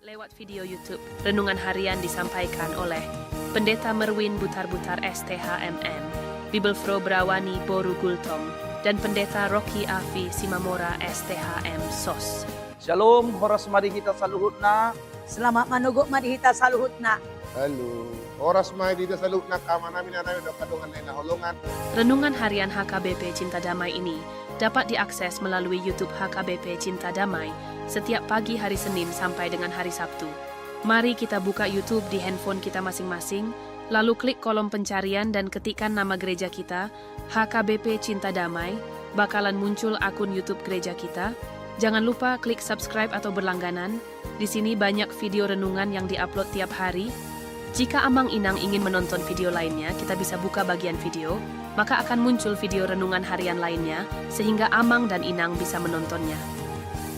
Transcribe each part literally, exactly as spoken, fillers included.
Lewat video YouTube, renungan harian disampaikan oleh Pendeta Merwin Butarbutar, S T H M M, Bibelvrouw Brawani boru Gultom, dan Pendeta Rocky Afi Simamora, S T H M, sos. Shalom, horas ma di hita saluhutna. Selamat manogot ma di hita saluhutna. Halo, horas ma di hita saluhutna, angka amanami, inanami, dohot angka dongan na hinaholongan. Renungan harian H K B P Cinta Damai ini dapat diakses melalui YouTube H K B P Cinta Damai setiap pagi hari Senin sampai dengan hari Sabtu. Mari kita buka YouTube di handphone kita masing-masing, lalu klik kolom pencarian dan ketikkan nama gereja kita, H K B P Cinta Damai, bakalan muncul akun YouTube gereja kita. Jangan lupa klik subscribe atau berlangganan. Di sini banyak video renungan yang diupload tiap hari. Jika amang inang ingin menonton video lainnya, kita bisa buka bagian video, maka akan muncul video renungan harian lainnya, sehingga amang dan inang bisa menontonnya.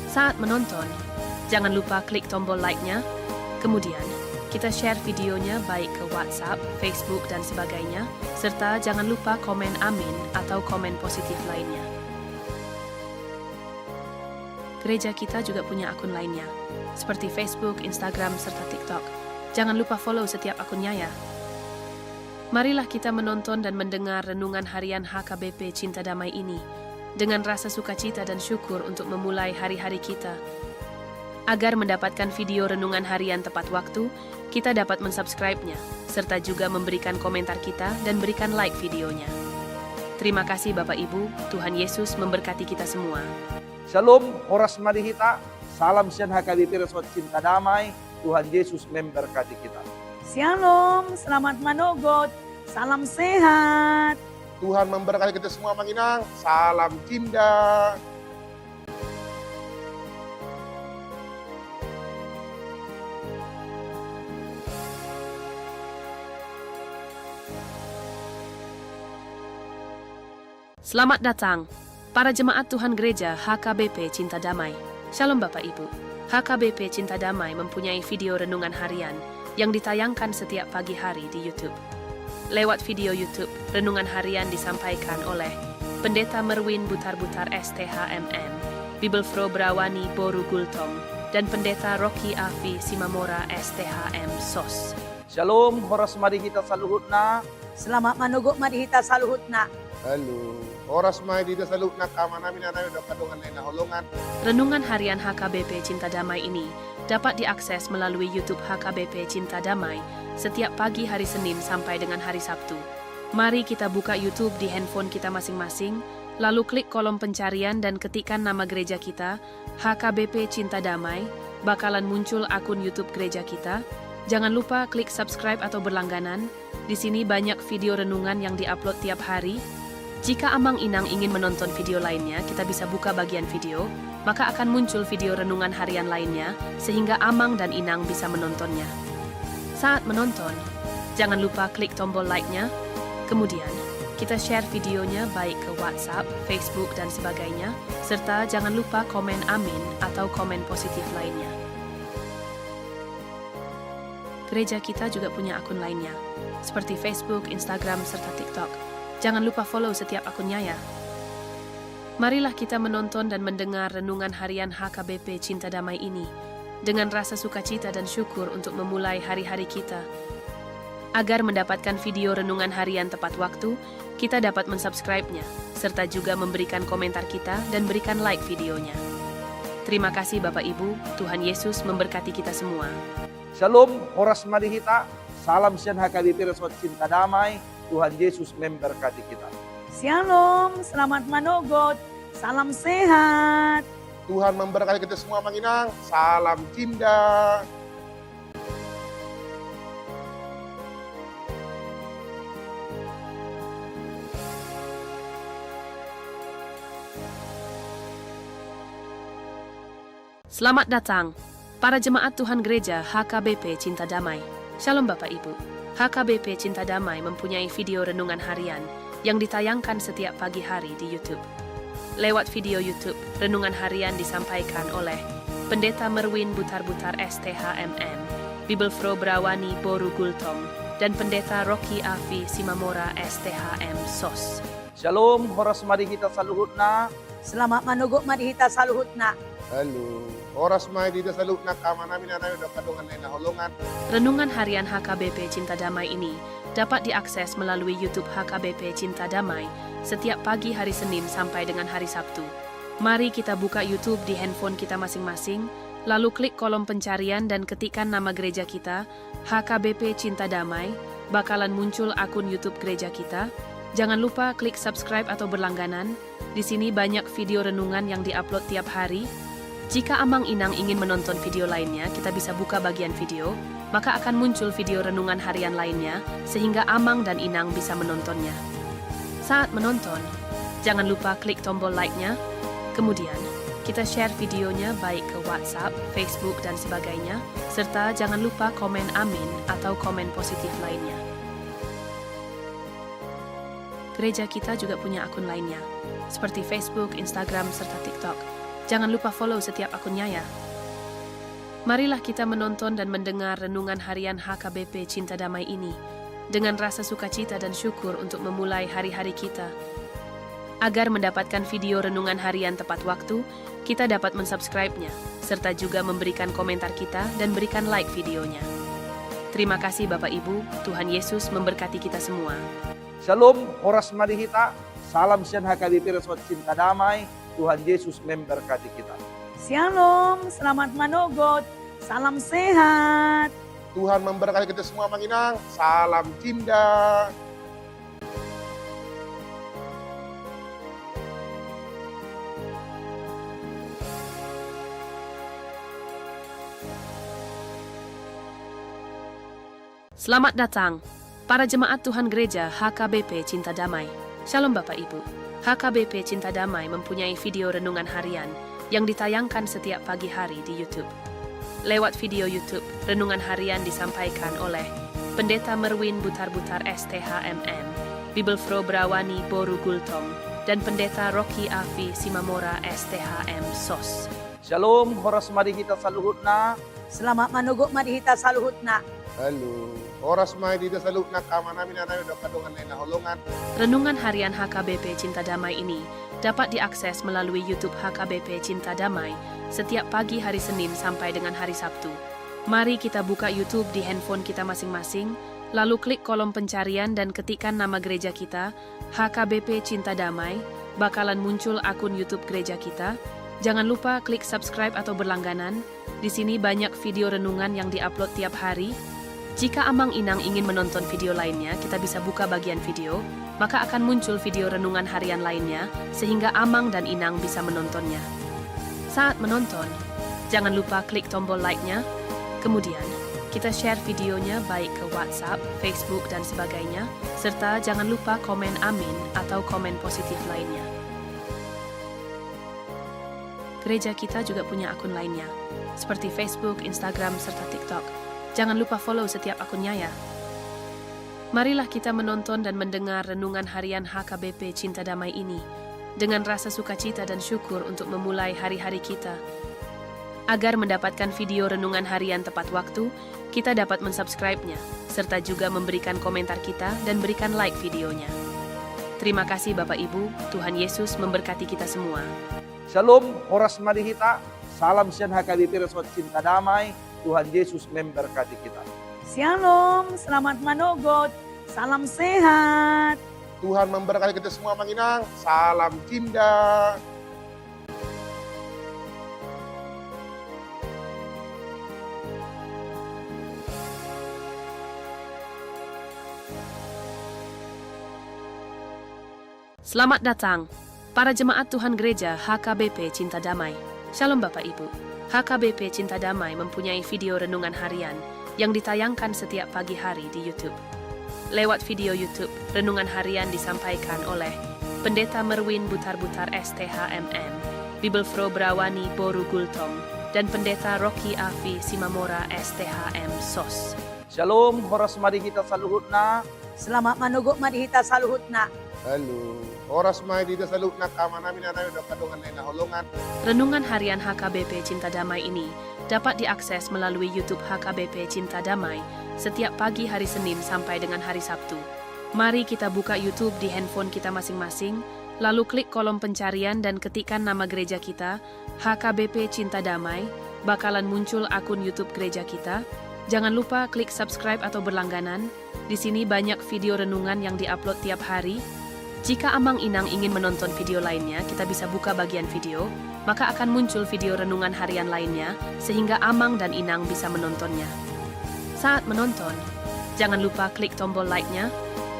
Saat menonton, jangan lupa klik tombol like-nya. Kemudian, kita share videonya baik ke WhatsApp, Facebook, dan sebagainya, serta jangan lupa komen amin atau komen positif lainnya. Gereja kita juga punya akun lainnya, seperti Facebook, Instagram, serta TikTok. Jangan lupa follow setiap akunnya ya. Marilah kita menonton dan mendengar renungan harian H K B P Cinta Damai ini dengan rasa sukacita dan syukur untuk memulai hari-hari kita. Agar mendapatkan video renungan harian tepat waktu, kita dapat mensubscribe-nya, serta juga memberikan komentar kita dan berikan like videonya. Terima kasih Bapak Ibu, Tuhan Yesus memberkati kita semua. Shalom, horas ma di hita, salam sian H K B P Resort Cinta Damai, Tuhan Yesus memberkati kita. Shalom, selamat manogot, salam sehat. Tuhan memberkati kita semua, amang inang, salam cinta. Selamat datang, para jemaat Tuhan Gereja H K B P Cinta Damai. Shalom Bapak Ibu. H K B P Cinta Damai mempunyai video renungan harian yang ditayangkan setiap pagi hari di YouTube. Lewat video YouTube, renungan harian disampaikan oleh Pendeta Merwin Butarbutar, S T H M M, Bibelvrouw Brawani boru Gultom, dan Pendeta Rocky Afi Simamora, S T H M, sos. Shalom, horas ma di hita saluhutna. Selamat manogot ma di hita saluhutna. Halo, horas ma di hita saluhutna, angka amanami, inanami, dohot angka dongan na hinaholongan. Renungan harian H K B P Cinta Damai ini dapat diakses melalui YouTube H K B P Cinta Damai setiap pagi hari Senin sampai dengan hari Sabtu. Mari kita buka YouTube di handphone kita masing-masing, lalu klik kolom pencarian dan ketikkan nama gereja kita, H K B P Cinta Damai, bakalan muncul akun YouTube gereja kita. Jangan lupa klik subscribe atau berlangganan. Di sini banyak video renungan yang diupload tiap hari. Jika amang inang ingin menonton video lainnya, kita bisa buka bagian video, maka akan muncul video renungan harian lainnya, sehingga amang dan inang bisa menontonnya. Saat menonton, jangan lupa klik tombol like-nya. Kemudian, kita share videonya baik ke WhatsApp, Facebook, dan sebagainya, serta jangan lupa komen amin atau komen positif lainnya. Gereja kita juga punya akun lainnya, seperti Facebook, Instagram, serta TikTok. Jangan lupa follow setiap akunnya ya. Marilah kita menonton dan mendengar renungan harian H K B P Cinta Damai ini dengan rasa sukacita dan syukur untuk memulai hari-hari kita. Agar mendapatkan video renungan harian tepat waktu, kita dapat mensubscribe-nya, serta juga memberikan komentar kita dan berikan like videonya. Terima kasih Bapak Ibu, Tuhan Yesus memberkati kita semua. Shalom, horas ma di hita, salam sian H K B P Resort Cinta Damai, Tuhan Yesus memberkati kita. Shalom, selamat manogot, salam sehat. Tuhan memberkati kita semua, amang inang, salam cinta. Selamat datang, para jemaat Tuhan Gereja H K B P Cinta Damai. Shalom Bapak Ibu. H K B P Cinta Damai mempunyai video renungan harian yang ditayangkan setiap pagi hari di YouTube. Lewat video YouTube, renungan harian disampaikan oleh Pendeta Merwin Butarbutar, S T H M M, Bibelvrouw Brawani boru Gultom, dan Pendeta Rocky Afi Simamora, S T H M, sos. Shalom, horas ma di hita saluhutna. Selamat manogot ma di hita saluhutna. Halo. Horas ma di hita saluhutna angka amanami, inanami dohot angka dongan nami na hinaholongan. Renungan harian H K B P Cinta Damai ini dapat diakses melalui YouTube H K B P Cinta Damai setiap pagi hari Senin sampai dengan hari Sabtu. Mari kita buka YouTube di handphone kita masing-masing, lalu klik kolom pencarian dan ketikkan nama gereja kita, H K B P Cinta Damai, bakalan muncul akun YouTube gereja kita. Jangan lupa klik subscribe atau berlangganan. Di sini banyak video renungan yang diupload tiap hari. Jika amang inang ingin menonton video lainnya, kita bisa buka bagian video, maka akan muncul video renungan harian lainnya, sehingga amang dan inang bisa menontonnya. Saat menonton, jangan lupa klik tombol like-nya. Kemudian, kita share videonya baik ke WhatsApp, Facebook, dan sebagainya, serta jangan lupa komen amin atau komen positif lainnya. Gereja kita juga punya akun lainnya, seperti Facebook, Instagram, serta TikTok. Jangan lupa follow setiap akunnya ya. Marilah kita menonton dan mendengar renungan harian H K B P Cinta Damai ini dengan rasa sukacita dan syukur untuk memulai hari-hari kita. Agar mendapatkan video renungan harian tepat waktu, kita dapat mensubscribe-nya, serta juga memberikan komentar kita dan berikan like videonya. Terima kasih Bapak Ibu, Tuhan Yesus memberkati kita semua. Shalom, horas ma di hita, salam sian H K B P Resort Cinta Damai, Tuhan Yesus memberkati kita. Shalom, selamat manogot, salam sehat. Tuhan memberkati kita semua, Amang Inang, salam cinta. Selamat datang, para jemaat Tuhan Gereja H K B P Cinta Damai. Shalom Bapak Ibu. H K B P Cinta Damai mempunyai video renungan harian yang ditayangkan setiap pagi hari di YouTube. Lewat video YouTube, renungan harian disampaikan oleh Pendeta Merwin Butarbutar S T H M M, Bibelvrouw Brawani boru Gultom, dan Pendeta Rocky Afi Simamora S T H M sos. Shalom, horas ma di hita saluhutna. Selamat manogot ma di hita saluhutna. Halo. Horas ma di hita saluhutna angka amanami, inanami dohot angka dongan nami na hinaholongan. Renungan harian H K B P Cinta Damai ini dapat diakses melalui YouTube H K B P Cinta Damai setiap pagi hari Senin sampai dengan hari Sabtu. Mari kita buka YouTube di handphone kita masing-masing, lalu klik kolom pencarian dan ketikkan nama gereja kita, H K B P Cinta Damai, bakalan muncul akun YouTube gereja kita. Jangan lupa klik subscribe atau berlangganan. Di sini banyak video renungan yang diupload tiap hari. Jika amang inang ingin menonton video lainnya, kita bisa buka bagian video, maka akan muncul video renungan harian lainnya, sehingga amang dan inang bisa menontonnya. Saat menonton, jangan lupa klik tombol like-nya. Kemudian, kita share videonya baik ke WhatsApp, Facebook, dan sebagainya, serta jangan lupa komen amin atau komen positif lainnya. Gereja kita juga punya akun lainnya, seperti Facebook, Instagram, serta TikTok. Jangan lupa follow setiap akunnya ya. Marilah kita menonton dan mendengar renungan harian H K B P Cinta Damai ini dengan rasa sukacita dan syukur untuk memulai hari-hari kita. Agar mendapatkan video renungan harian tepat waktu, kita dapat mensubscribe-nya, serta juga memberikan komentar kita dan berikan like videonya. Terima kasih Bapak Ibu, Tuhan Yesus memberkati kita semua. Shalom, horas ma di hita, salam sian H K B P Resort Cinta Damai, Tuhan Yesus memberkati kita. Shalom, selamat manogot, salam sehat. Tuhan memberkati kita semua, Amang Inang, salam cinta. Selamat datang, para jemaat Tuhan Gereja H K B P Cinta Damai. Shalom Bapak Ibu. H K B P Cinta Damai mempunyai video renungan harian yang ditayangkan setiap pagi hari di YouTube. Lewat video YouTube, renungan harian disampaikan oleh Pendeta Merwin Butarbutar S T H M M, Bibelvrouw Brawani boru Gultom, dan Pendeta Rocky Afi Simamora S T H M sos. Shalom, horas ma di hita saluhutna. Selamat manogot ma di hita saluhutna. Halo. Horas ma di hita saluhutna angka amanami, inanami dohot angka dongan nami na hinaholongan. Renungan harian H K B P Cinta Damai ini dapat diakses melalui YouTube H K B P Cinta Damai setiap pagi hari Senin sampai dengan hari Sabtu. Mari kita buka YouTube di handphone kita masing-masing, lalu klik kolom pencarian dan ketikkan nama gereja kita, H K B P Cinta Damai, bakalan muncul akun YouTube gereja kita. Jangan lupa klik subscribe atau berlangganan, di sini banyak video renungan yang diupload tiap hari. Jika amang inang ingin menonton video lainnya, kita bisa buka bagian video, maka akan muncul video renungan harian lainnya, sehingga amang dan inang bisa menontonnya. Saat menonton, jangan lupa klik tombol like-nya.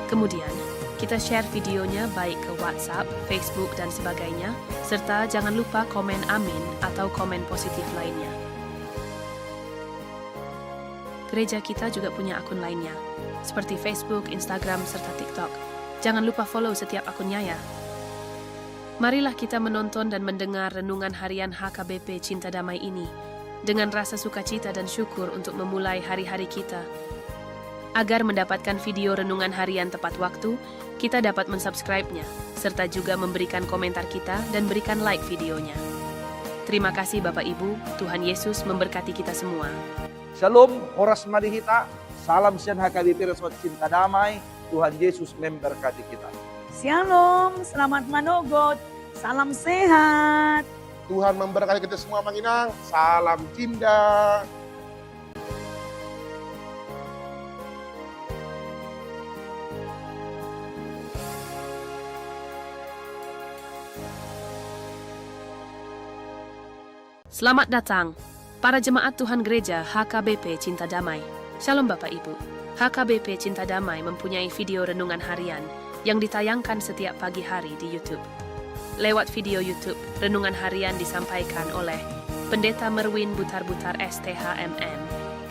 Kemudian, kita share videonya baik ke WhatsApp, Facebook, dan sebagainya, serta jangan lupa komen amin atau komen positif lainnya. Gereja kita juga punya akun lainnya, seperti Facebook, Instagram, serta TikTok. Jangan lupa follow setiap akunnya ya. Marilah kita menonton dan mendengar renungan harian H K B P Cinta Damai ini, dengan rasa sukacita dan syukur untuk memulai hari-hari kita. Agar mendapatkan video renungan harian tepat waktu, kita dapat mensubscribe-nya, serta juga memberikan komentar kita dan berikan like videonya. Terima kasih Bapak Ibu, Tuhan Yesus memberkati kita semua. Shalom, horas ma di hita, salam sian H K B P Resort Cinta Damai, Tuhan Yesus memberkati kita. Shalom, selamat manogot, salam sehat. Tuhan memberkati kita semua, Amang Inang, salam Cinta. Selamat datang, para jemaat Tuhan Gereja H K B P Cinta Damai. Shalom Bapak Ibu. H K B P Cinta Damai mempunyai video renungan harian yang ditayangkan setiap pagi hari di YouTube. Lewat video YouTube, renungan harian disampaikan oleh Pendeta Merwin Butarbutar S T H M M,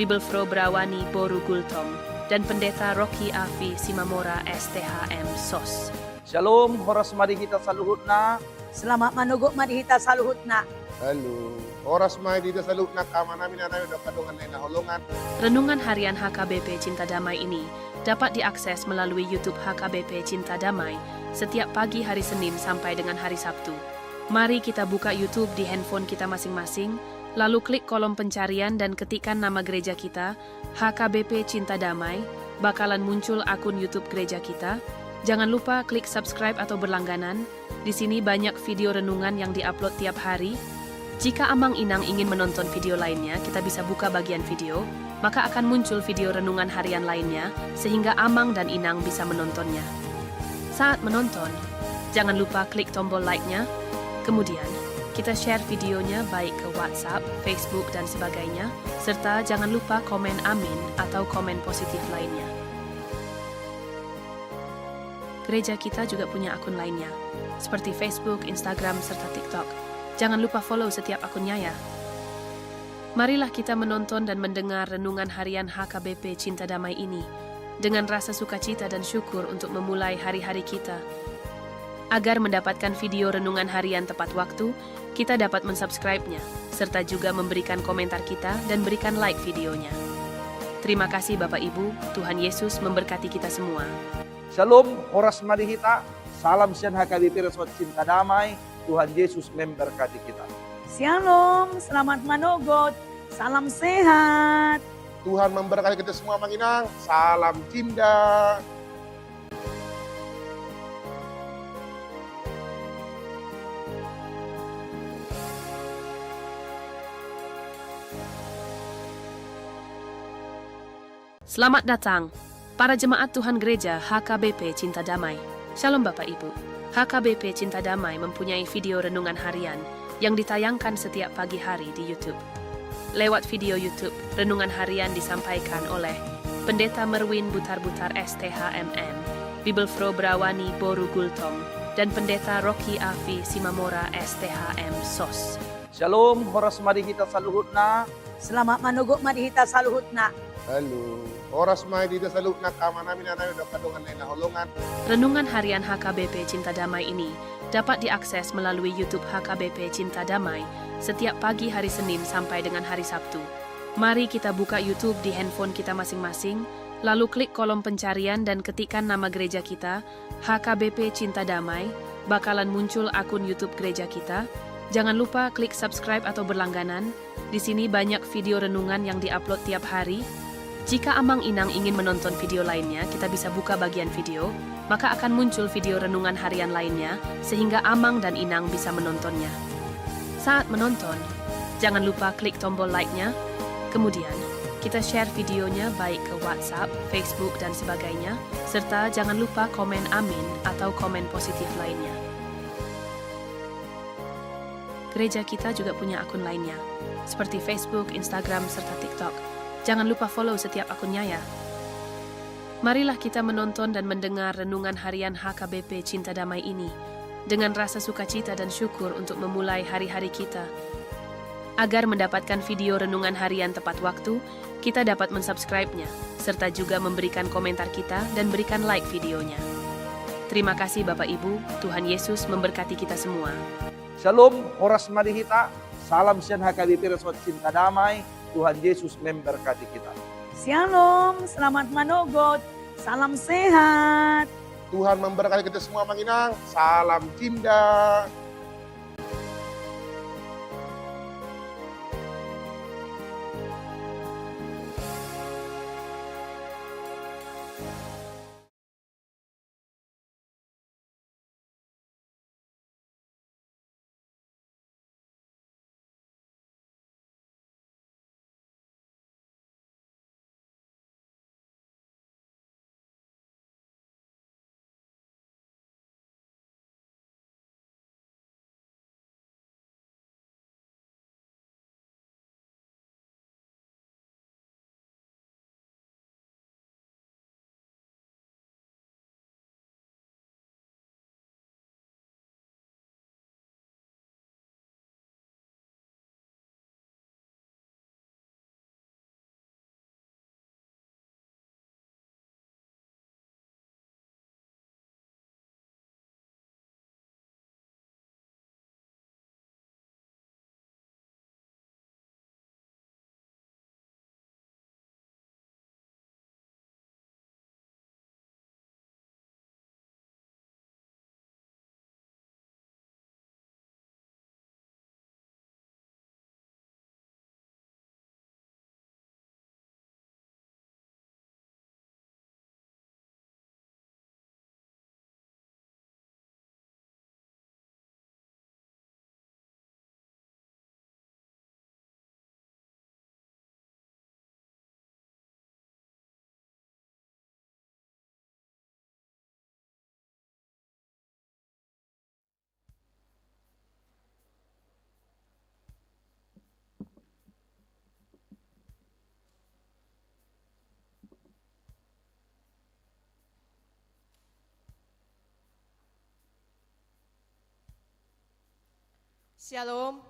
Bibelvrouw Brawani boru Gultom, dan Pendeta Rocky Afi Simamora S T H M sos. Shalom, horas ma di hita saluhutna. Selamat manogot ma di hita saluhutna. Halo. Horas ma di hita saluhutna, angka amanami, inanami, dohot angka dongan na hinaholongan. Renungan harian H K B P Cinta Damai ini dapat diakses melalui YouTube H K B P Cinta Damai setiap pagi hari Senin sampai dengan hari Sabtu. Mari kita buka YouTube di handphone kita masing-masing, lalu klik kolom pencarian dan ketikkan nama gereja kita, H K B P Cinta Damai, bakalan muncul akun YouTube gereja kita. Jangan lupa klik subscribe atau berlangganan, di sini banyak video renungan yang diupload tiap hari. Jika amang inang ingin menonton video lainnya, kita bisa buka bagian video, maka akan muncul video renungan harian lainnya, sehingga amang dan inang bisa menontonnya. Saat menonton, jangan lupa klik tombol like-nya. Kemudian, kita share videonya baik ke WhatsApp, Facebook, dan sebagainya, serta jangan lupa komen amin atau komen positif lainnya. Gereja kita juga punya akun lainnya, seperti Facebook, Instagram, serta TikTok. Jangan lupa follow setiap akunnya ya. Marilah kita menonton dan mendengar renungan harian H K B P Cinta Damai ini, dengan rasa sukacita dan syukur untuk memulai hari-hari kita. Agar mendapatkan video renungan harian tepat waktu, kita dapat mensubscribe-nya, serta juga memberikan komentar kita dan berikan like videonya. Terima kasih Bapak Ibu, Tuhan Yesus memberkati kita semua. Shalom, horas ma di hita, salam sian H K B P Resort Cinta Damai, Tuhan Yesus memberkati kita. Shalom, selamat manogot, salam sehat. Tuhan memberkati kita semua, Amang Inang, salam Cinta. Selamat datang, para jemaat Tuhan Gereja H K B P Cinta Damai. Shalom Bapak Ibu. H K B P Cinta Damai mempunyai video renungan harian yang ditayangkan setiap pagi hari di YouTube. Lewat video YouTube, renungan harian disampaikan oleh Pendeta Merwin Butarbutar S T H M M, Bibelvrouw Brawani boru Gultom, dan Pendeta Rocky Afi Simamora S T H M sos. Shalom, horas ma di hita saluhutna. Selamat manogot ma di hita saluhutna. Halo. Horas ma di hita saluhutna, angka amanami, inanami, dohot angka dongan na hinaholongan. Renungan harian H K B P Cinta Damai ini dapat diakses melalui YouTube H K B P Cinta Damai setiap pagi hari Senin sampai dengan hari Sabtu. Mari kita buka YouTube di handphone kita masing-masing, lalu klik kolom pencarian dan ketikkan nama gereja kita, H K B P Cinta Damai, bakalan muncul akun YouTube gereja kita. Jangan lupa klik subscribe atau berlangganan, di sini banyak video renungan yang diupload tiap hari. Jika amang inang ingin menonton video lainnya, kita bisa buka bagian video, maka akan muncul video renungan harian lainnya, sehingga amang dan inang bisa menontonnya. Saat menonton, jangan lupa klik tombol like-nya, kemudian kita share videonya baik ke WhatsApp, Facebook, dan sebagainya, serta jangan lupa komen amin atau komen positif lainnya. Gereja kita juga punya akun lainnya, seperti Facebook, Instagram, serta TikTok. Jangan lupa follow setiap akunnya ya. Marilah kita menonton dan mendengar renungan harian H K B P Cinta Damai ini dengan rasa sukacita dan syukur untuk memulai hari-hari kita. Agar mendapatkan video renungan harian tepat waktu, kita dapat mensubscribe-nya, serta juga memberikan komentar kita dan berikan like videonya. Terima kasih Bapak Ibu, Tuhan Yesus memberkati kita semua. Shalom, horas ma di hita. Salam sian H K B P Resort Cinta Damai. Tuhan Yesus memberkati kita. Shalom, selamat manogot. Salam sehat. Tuhan memberkati kita semua, Amang Inang. Salam Cinta. Shalom.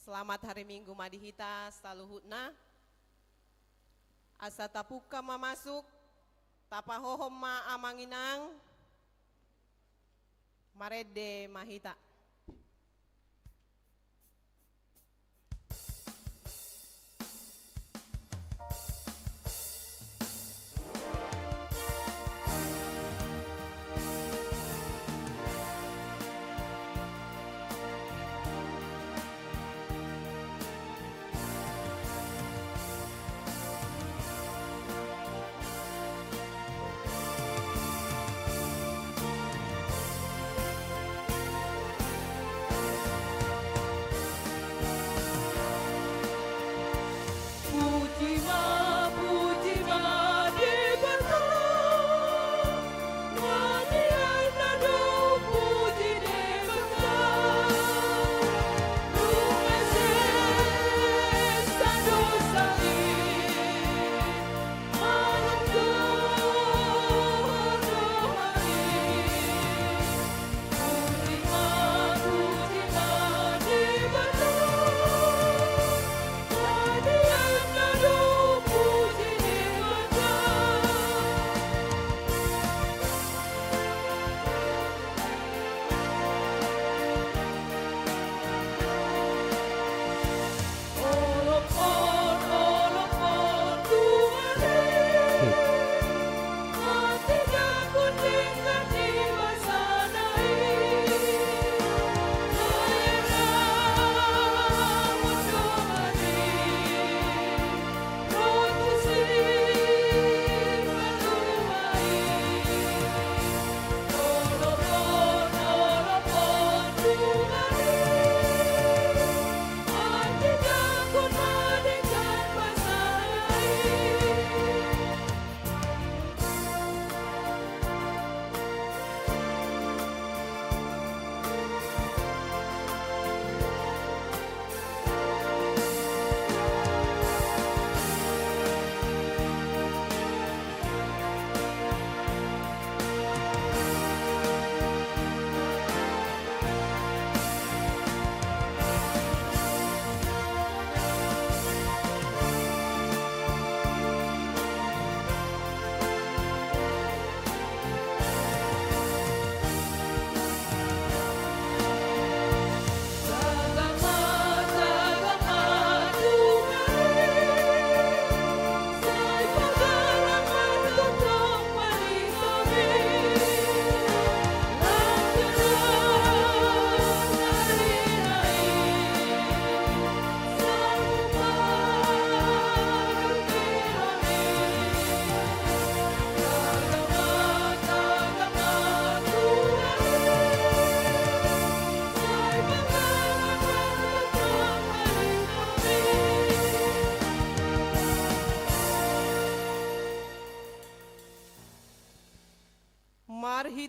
Selamat hari Minggu ma di hita saluhutna. Asa tapungka ma masuk, tapahohom ma Amang Inang. Marende ma hita.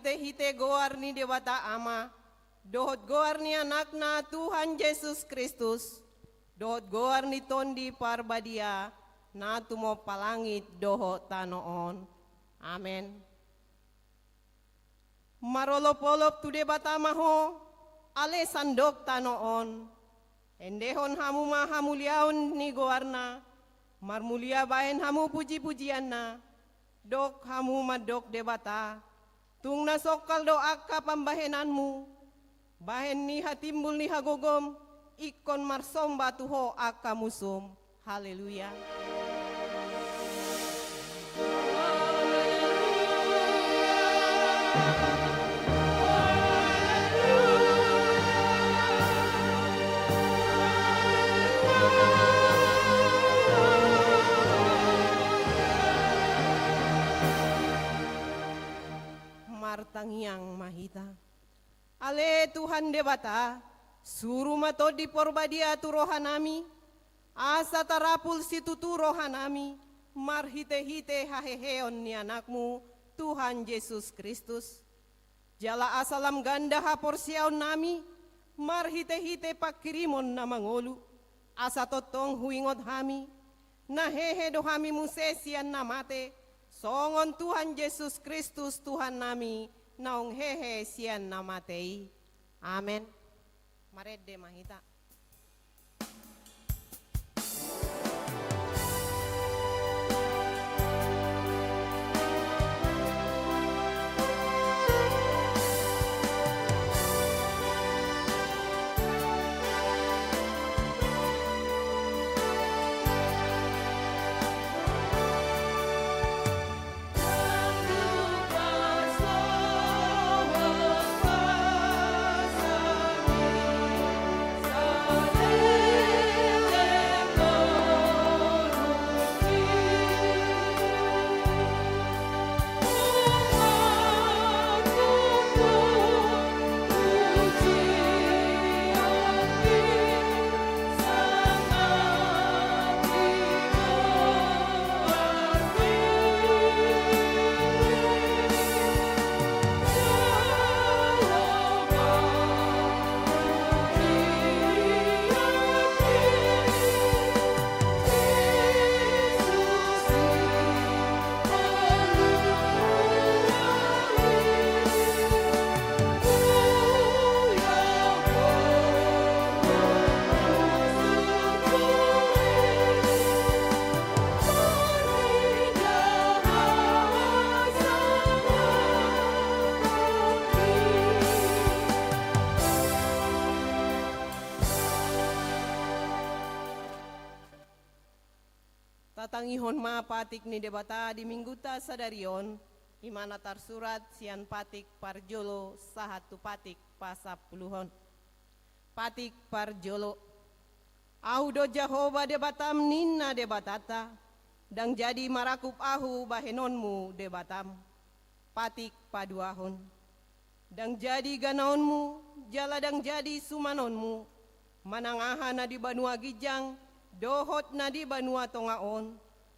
Hite-hite goar ni Debata Ama, dohot goar ni Anakna Tuhan Jesus Kristus, dohot goar ni Tondi Parbadia, na tumompa langit dohot tano on. Amen. Marolop-olop tu Debata ma ho, ale sandok tano on. Endehon hamu ma hamuliaon ni goarna, marmulia bahen hamu puji-pujianna, dok hamu mandok Debata, tung na songkal do angka pambahenanmu, bahen ni hatimbul ni hagogom, ingkon marsomba tu ho angka musum. Haleluya. Martangiang ma hita. Ale Tuhan Debata, suru ma Tondi Parbadia tu rohanami, asa tarapul situtu rohanami, marhite-hite haheheon ni Anakmu, Tuhan Jesus Kristus. Jala asa lam ganda haporseaonnami, marhite-hite pangkirimon na mangolu, asa tongtong huingot hami, na hehe do hami muse sian na mate, songon Tuhan Jesus Kristus Tuhannami, naung hehe sian na mate i. Amen. Marende ma hita. Tatangihon ma patik ni Debata di Minggunta sadari on, i ma na tarsurat sian patik parjolo sahat tu patik pasampuluhon. Patik parjolo. Ahu do Jahowa Debatam, ninna Debatanta, ndang jadi marakup Ahu bahenonmu Debatam. Patik paduahon. Ndang jadi ganaonmu, jala ndang jadi sumanonmu, manang aha na di banua ginjang, dohot na di banua tonga on,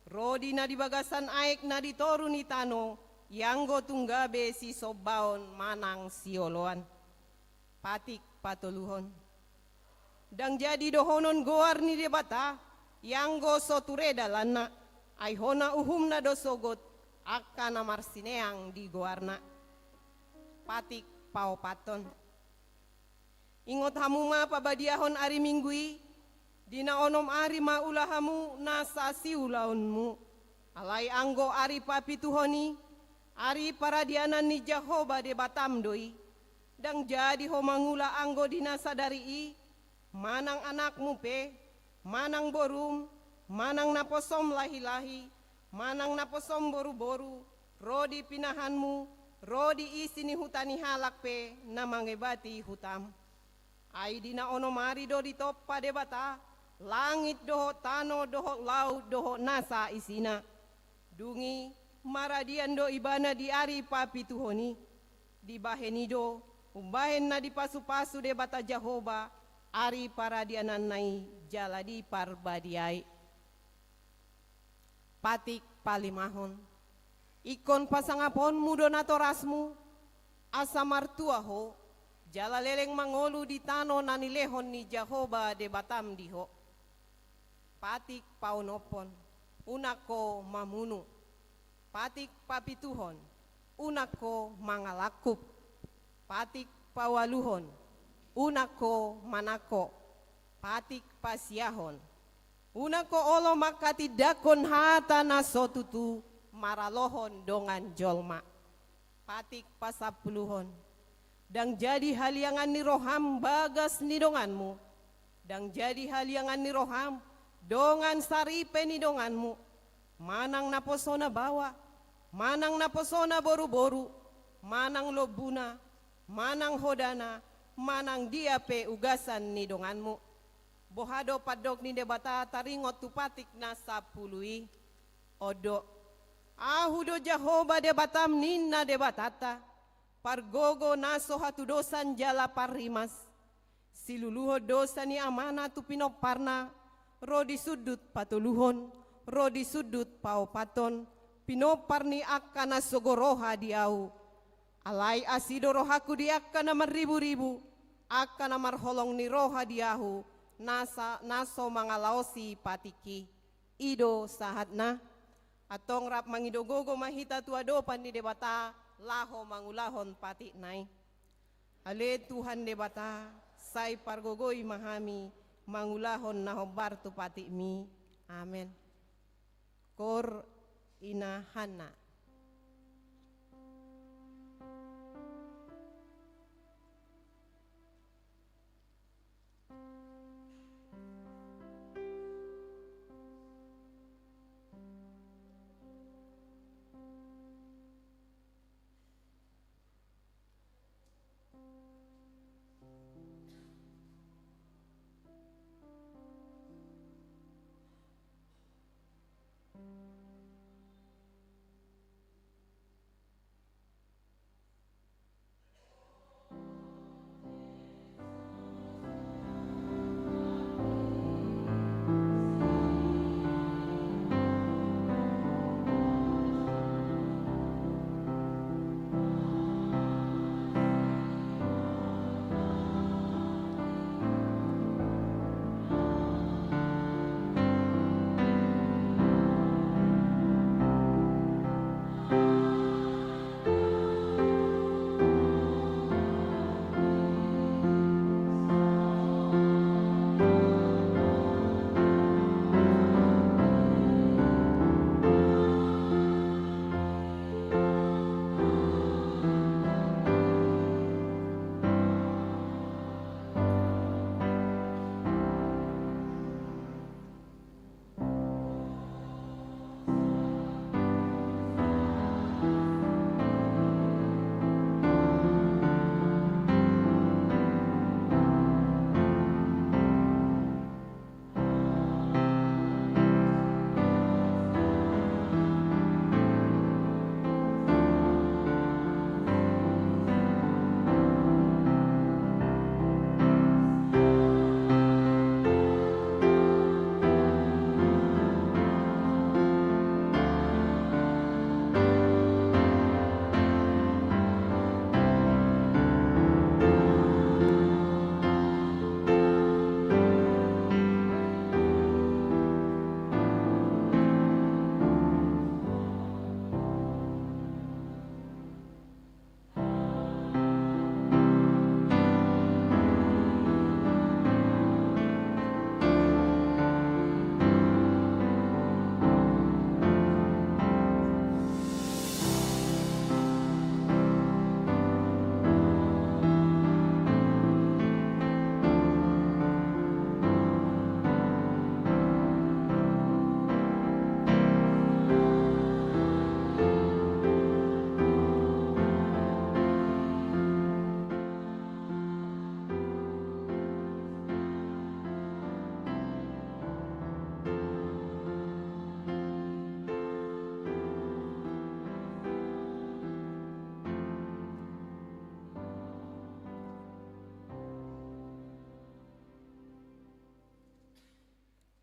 ro di na di bagasan aek na di toru ni tano, ianggo tung gabe sisombaon manang sioloan. Patik patoluhon. Ndang jadi dohonon goar ni Debata, ianggo so ture dalanna, ai hona uhumna do sogot, angka na marsineang di goarna. Patik paopathon. Ingot hamu ma pabadiahon ari Minggu i, di na onom ari ma ula hamu nasa siulaonmu. Alai anggo ari papituhon i, ari paradianan ni Jahowa Debatam do i. Ndang jadi ho mangula anggo di na sadari i, manang anakmu pe, manang borum, manang naposom lahi-lahi, manang naposom boru-boru, ro di pinahanmu, ro di isi ni huta ni halak pe na mangebati hutam. Ai di na onom ari do ditompa Debata langit dohot tano dohot laut dohot nasa isina. Dung i maradian do Ibana di ari papituhon i. Dibahen i do umbahen na dipasu-pasu Debata Jahowa ari paradiananna i jala diparbadiai. Patik palimahon. Ingkon pasangaponmu do natorasmu, Asa martua ho, jala leleng mangolu di tano na nilehon ni Jahowa Debatam di ho. Patik paonomhon, unang ho mamunu. Patik papituhon, unang ho mangalangkup. Patik paualuhon, unang ho manangko. Patik pasiahon, unang ho olo manghatindanghon hata na so tutu maralohon dongan jolma. Patik pasampuluhon, ndang jadi haliangan ni roham bagas ni donganmu, ndang jadi haliangan ni roham dongan saripe ni donganmu, manang naposona baoa, manang naposona boruboru, manang lombuna, manang hodana, manang dia pe ugasan ni donganmu. Boha do pandok ni Debata taringot tu patik na sampulu i? On do: Ahu do Jahowa Debatam, ninna Debatanta, pargogo na so hatudosan jala parrimas. Siluluhon dosa ni amana tu pinomparna, ro di sundut patoluhon, ro di sundut paopathon, pinompar ni angka na sogo roha di ahu. Alai asi do rohangku di angka na marriburibu, angka na marholong ni roha di ahu, na sa-, na so mangalaosi patik i. I do sahatna. Antong rap mangido gogo ma hita tu adopan ni Debata, laho mangulahon patikna i. Ale Tuhan Debata, sai pargogoi ma hami mangulahon na hombar tu patikmi. Amen. Koor Ina Hanna.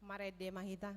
Marende ma hita.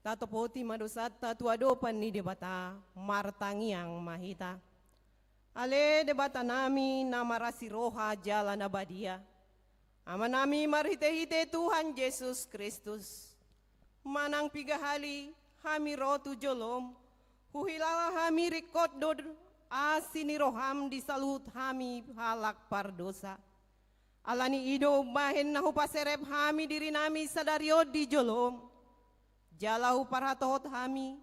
Tatopoti ma dosanta tu adopan ni Debata, martangiang ma hita. Ale Debata nami na marasi roha jala na badia, Ama nami marhite-hite Tuhan Jesus Kristus, manang piga hali hami ro tu jolom, huhilala hami ringkot do asi ni roham di saluhut hami halak pardosa. Ala ni i do umbahen na hupaserep hami diri nami sadari on di jolom. Jala huparhatohot hami,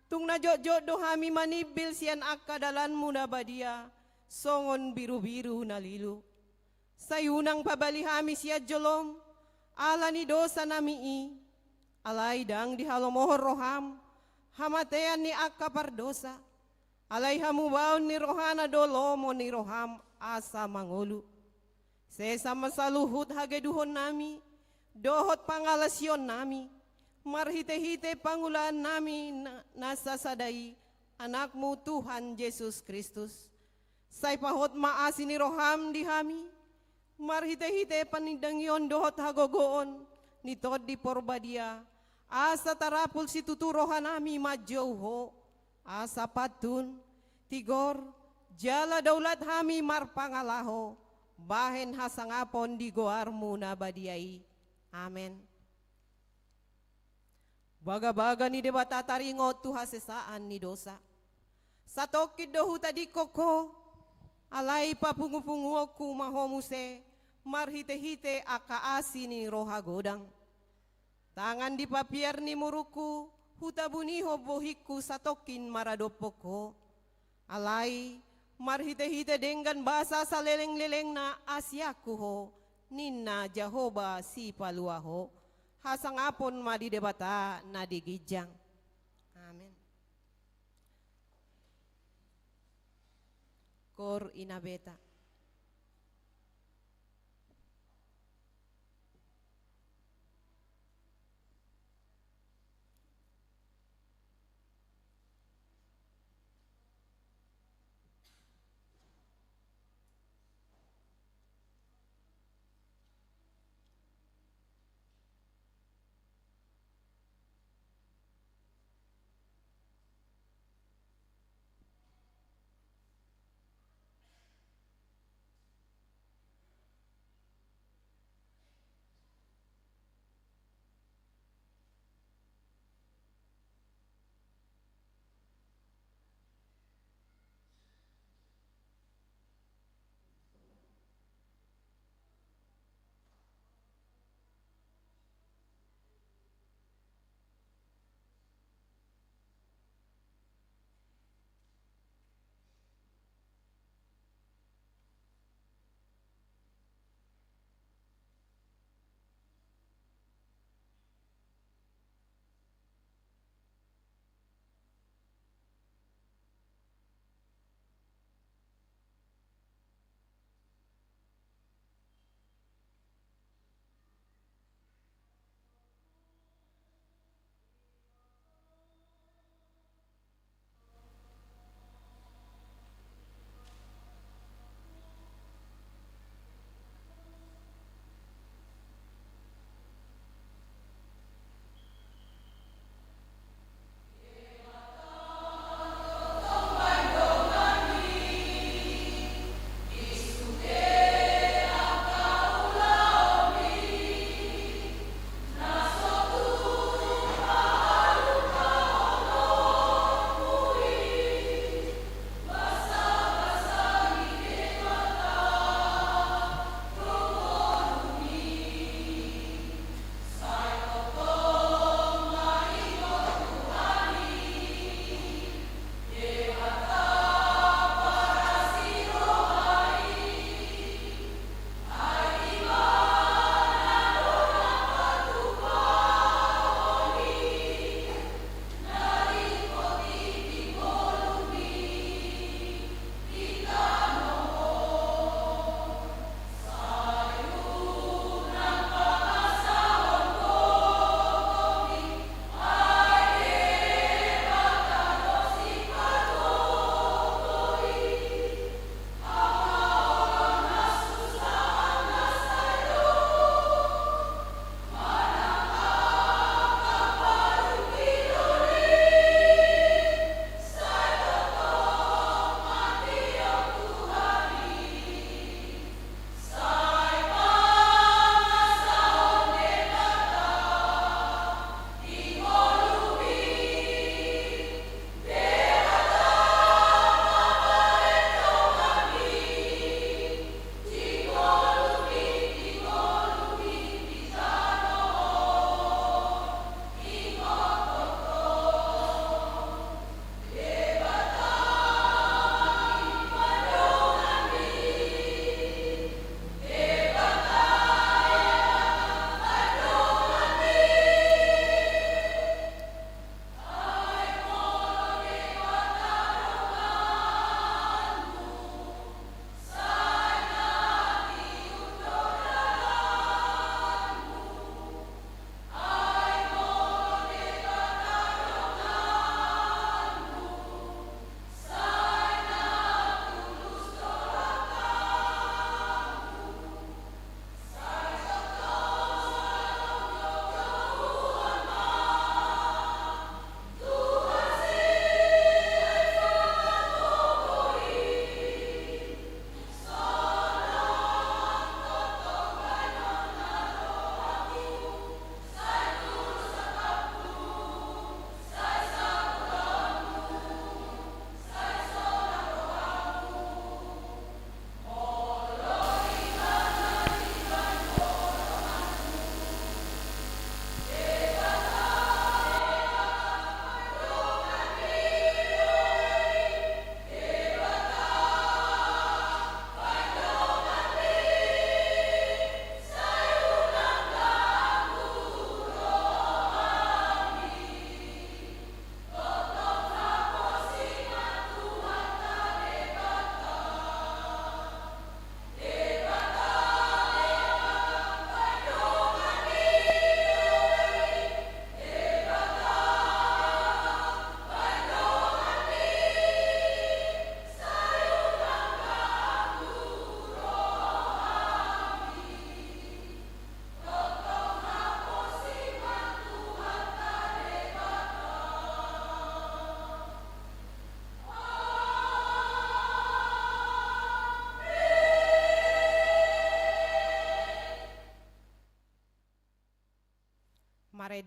tung na jotjot do hami manimbil sian angka dalanmu na badia, songon birubiru na lilu. Sai unang pabali hami sian jolom, ala ni dosa nami i, alai ndang dihalomohon roham, hamatean ni angka pardosa, alai hamubaon ni rohana do lomo ni roham asa mangolu. Sesa ma saluhut hageduhon nami, dohot pangalasion nami, marhite-hite pangulaan nami na, na sasada i, Anakmu Tuhan Jesus Kristus. Sai pahot ma asi ni roham di hami, marhite-hite panindangion dohot hagogoon ni Tondi Porbadia, asa tarapul situtu roha nami manjou ho, asa pantun, tigor, jala daulat hami marpangalaho, bahen hasangapon di goarmu na badia i. Amen. Bagabaga ni Debata taringot tu hasesaan ni dosa. Satongkin do hutadingkon ho, alai papungupunguonku ma ho muse, marhite-hite angka asi ni roha godang. Tangan di papiar ni murungku, hutabunihon bohingku satongkin maradophon ho. Alai, marhite-hite denggan basa salelenglelengna asianku ho, ninna Jahowa Sipalua ho. Hasangapon ma di Debata na di ginjang. Amen. Koor ina beta.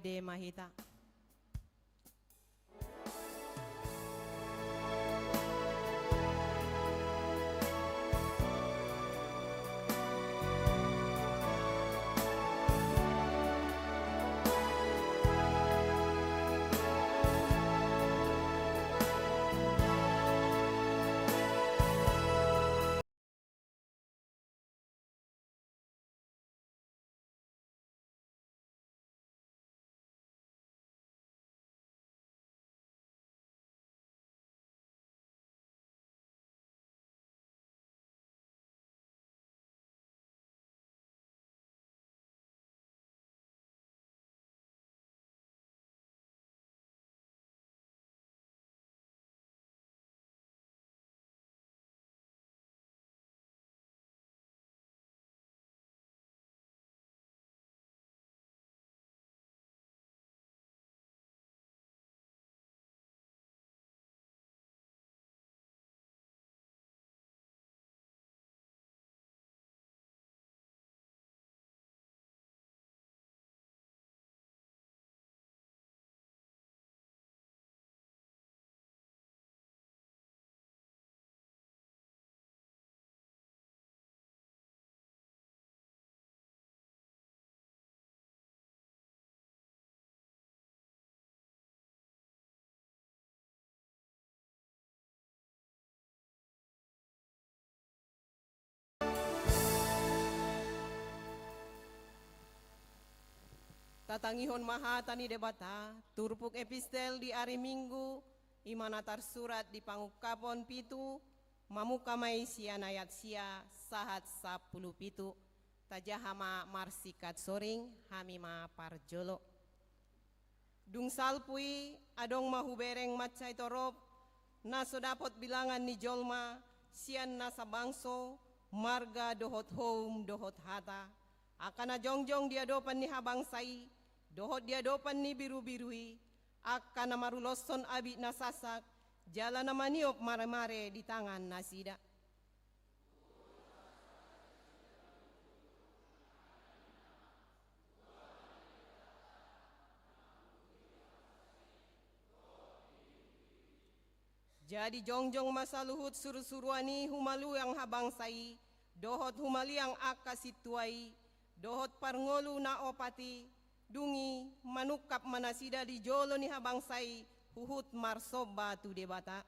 Pede ma hita. Tatangihon ma hata ni Debata, turpuk epistel di ari Minggu, i ma na tarsurat di Pangungkapon pitu, mamungka ma i sian ayat sia sahat sampulu pitu. Tajaha ma marsingkat soring, hami ma parjolo. Dung salpu i, adong ma hubereng mansai torop, na so dapot bilangan ni jolma, sian nasa bangso, marga dohot houm dohot hata. Angka na jongjong di adopan ni habangsa i, dohot di adopan ni birubiru i, angka na maruloshon abit na sansak, jala na maniop maremare di tangan nasida. Jadi jongjong ma saluhut surusuruan i humaliang habangsa i, dohot humaliang angka sintua i, dohot parngolu na opat i, dung i manungkap ma nasida di jolo ni habangsa i huhut marsomba tu Debata.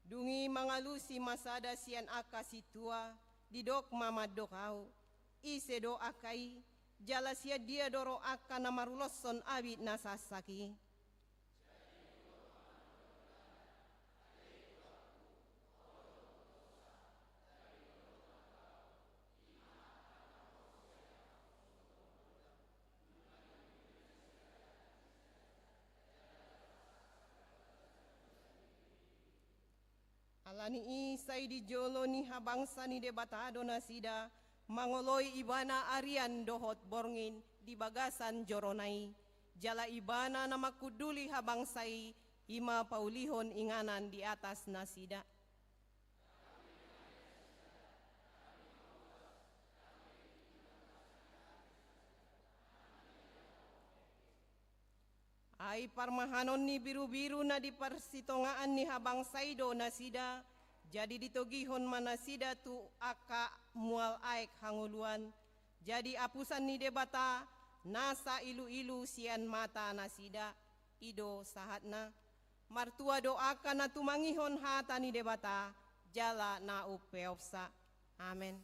Dung i mangalusi ma sada sian angka sintua, didok ma mandok ahu, ise do angka i, jala sian dia do ro angka na maruloshon abit na sansak i. Alani i sai di jolo ni habangsa ni Debata do nasida, mangoloi Ibana arian dohot borngin di bagasan jorona i, jala Ibana na manghunduli habangsa i, i ma paulihon inganan di atas nasida. Ai parmahanon ni birubiru na di parsitongaan ni habangsa i do nasida, jadi ditogihon ma nasida tu angka mual aek hangoluan, jadi apusan ni Debata nasa iluilu sian mata nasida, i do sahatna. Martua do angka na tumangihon hata ni Debata, jala na umpeopsa. Amen.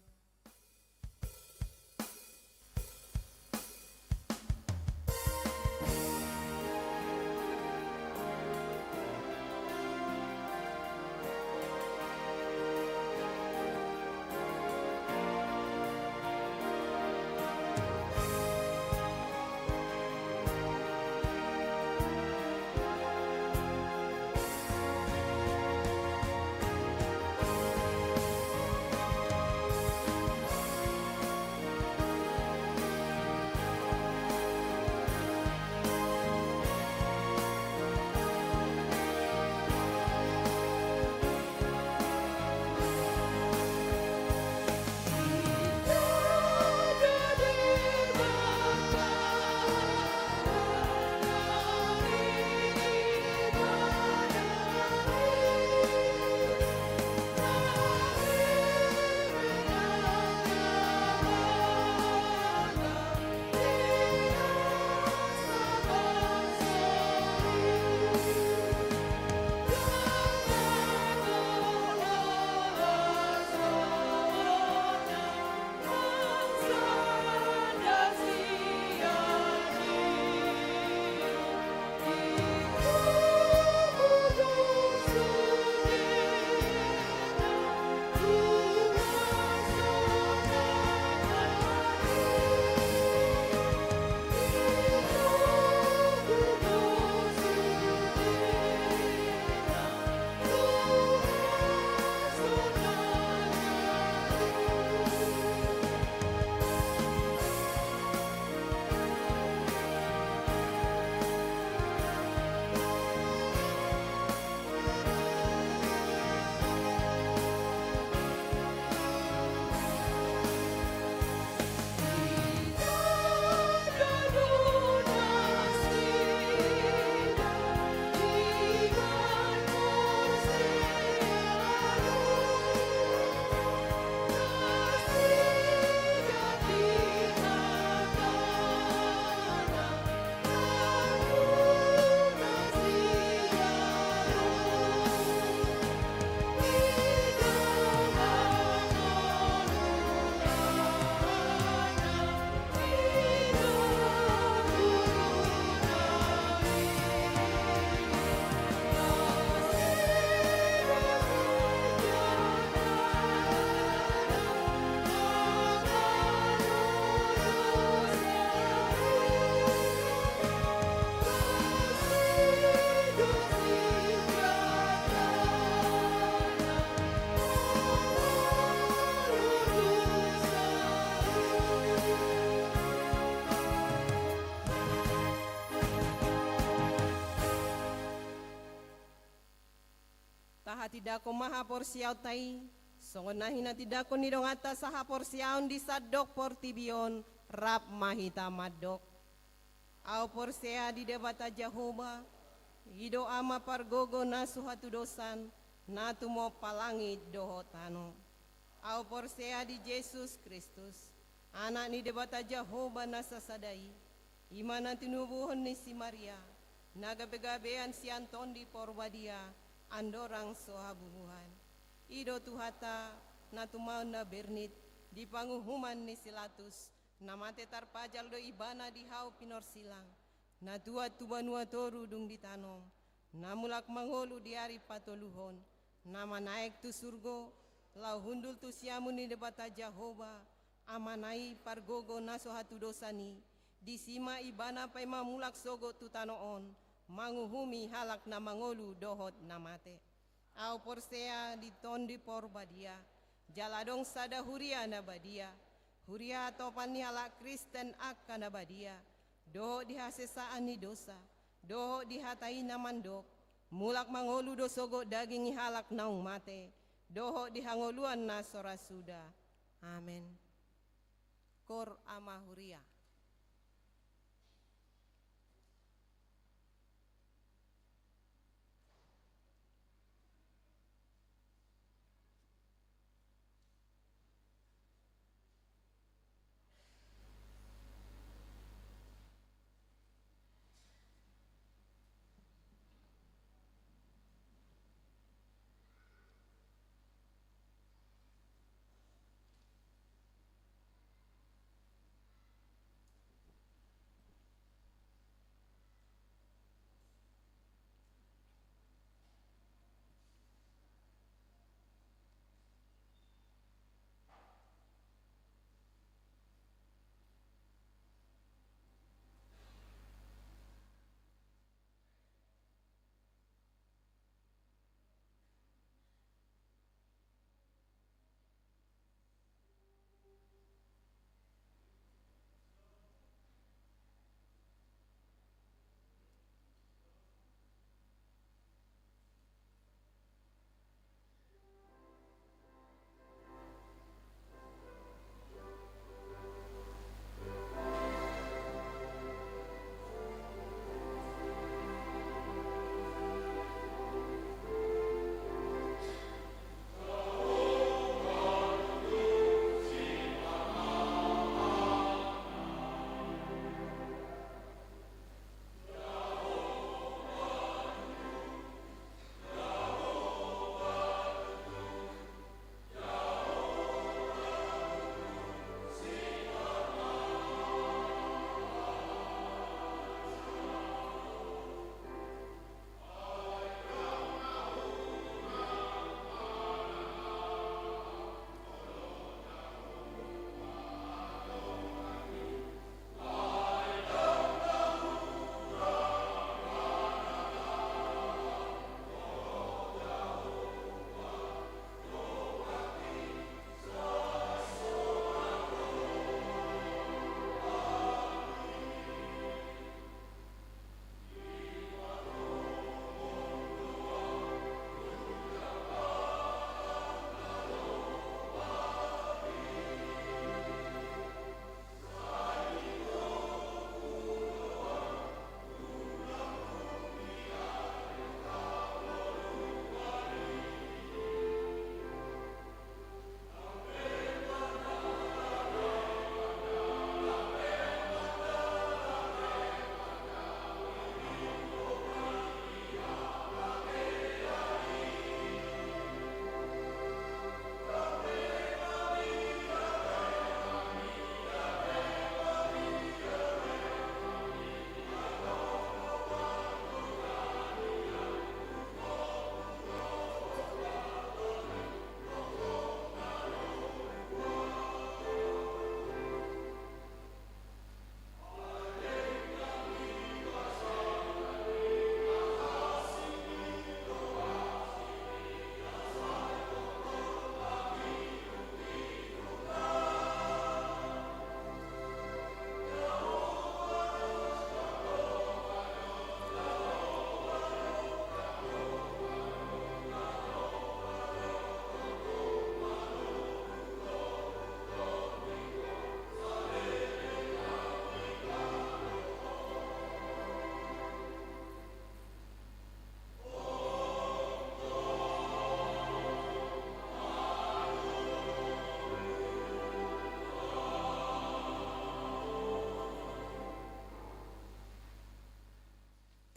Hatindangkon ma haporseaonta i, songon na hinatindangkon ni donganta sahaporseaon di sandok portibi on, rap ma hita mandok. Ahu porsea di Debata Jahowa, i do Ama pargogo na so hatudosan, na tumompa langit dohot tano. Ahu porsea di Jesus Kristus, Anak ni Debata Jahowa na sasada i, i ma na tinubuhon ni si Maria, na gabegabean sian Tondi Porbadia, andorang so habubuhan. I do Tuhanta, na tumaon na bernit, di panguhuman ni si Latus, na mate tarpajal do ibana di hau pinorsilang, na tuat tu banua toru dung ditanom, na mulak mangolu di ari patoluhon, na manaek tu surgo, laho hundul tu siamun ni Debata Jahowa, Amana i pargogo na so hatudosan i, disi ma ibana paima mulak sogot tu tano on, manguhumi halak na mangolu dohot na mate. Ahu porsea di Tondi Porbadia, jala adong sada huria na badia, huria hatopan ni halak Kristen angka na badia, dohot di hasesaan ni dosa, dohot di hata i na mandok, mulak mangolu do sogot daging ni halak naung mate, dohot di hangoluan na so ra suda. Amen. Cor Ama Huria.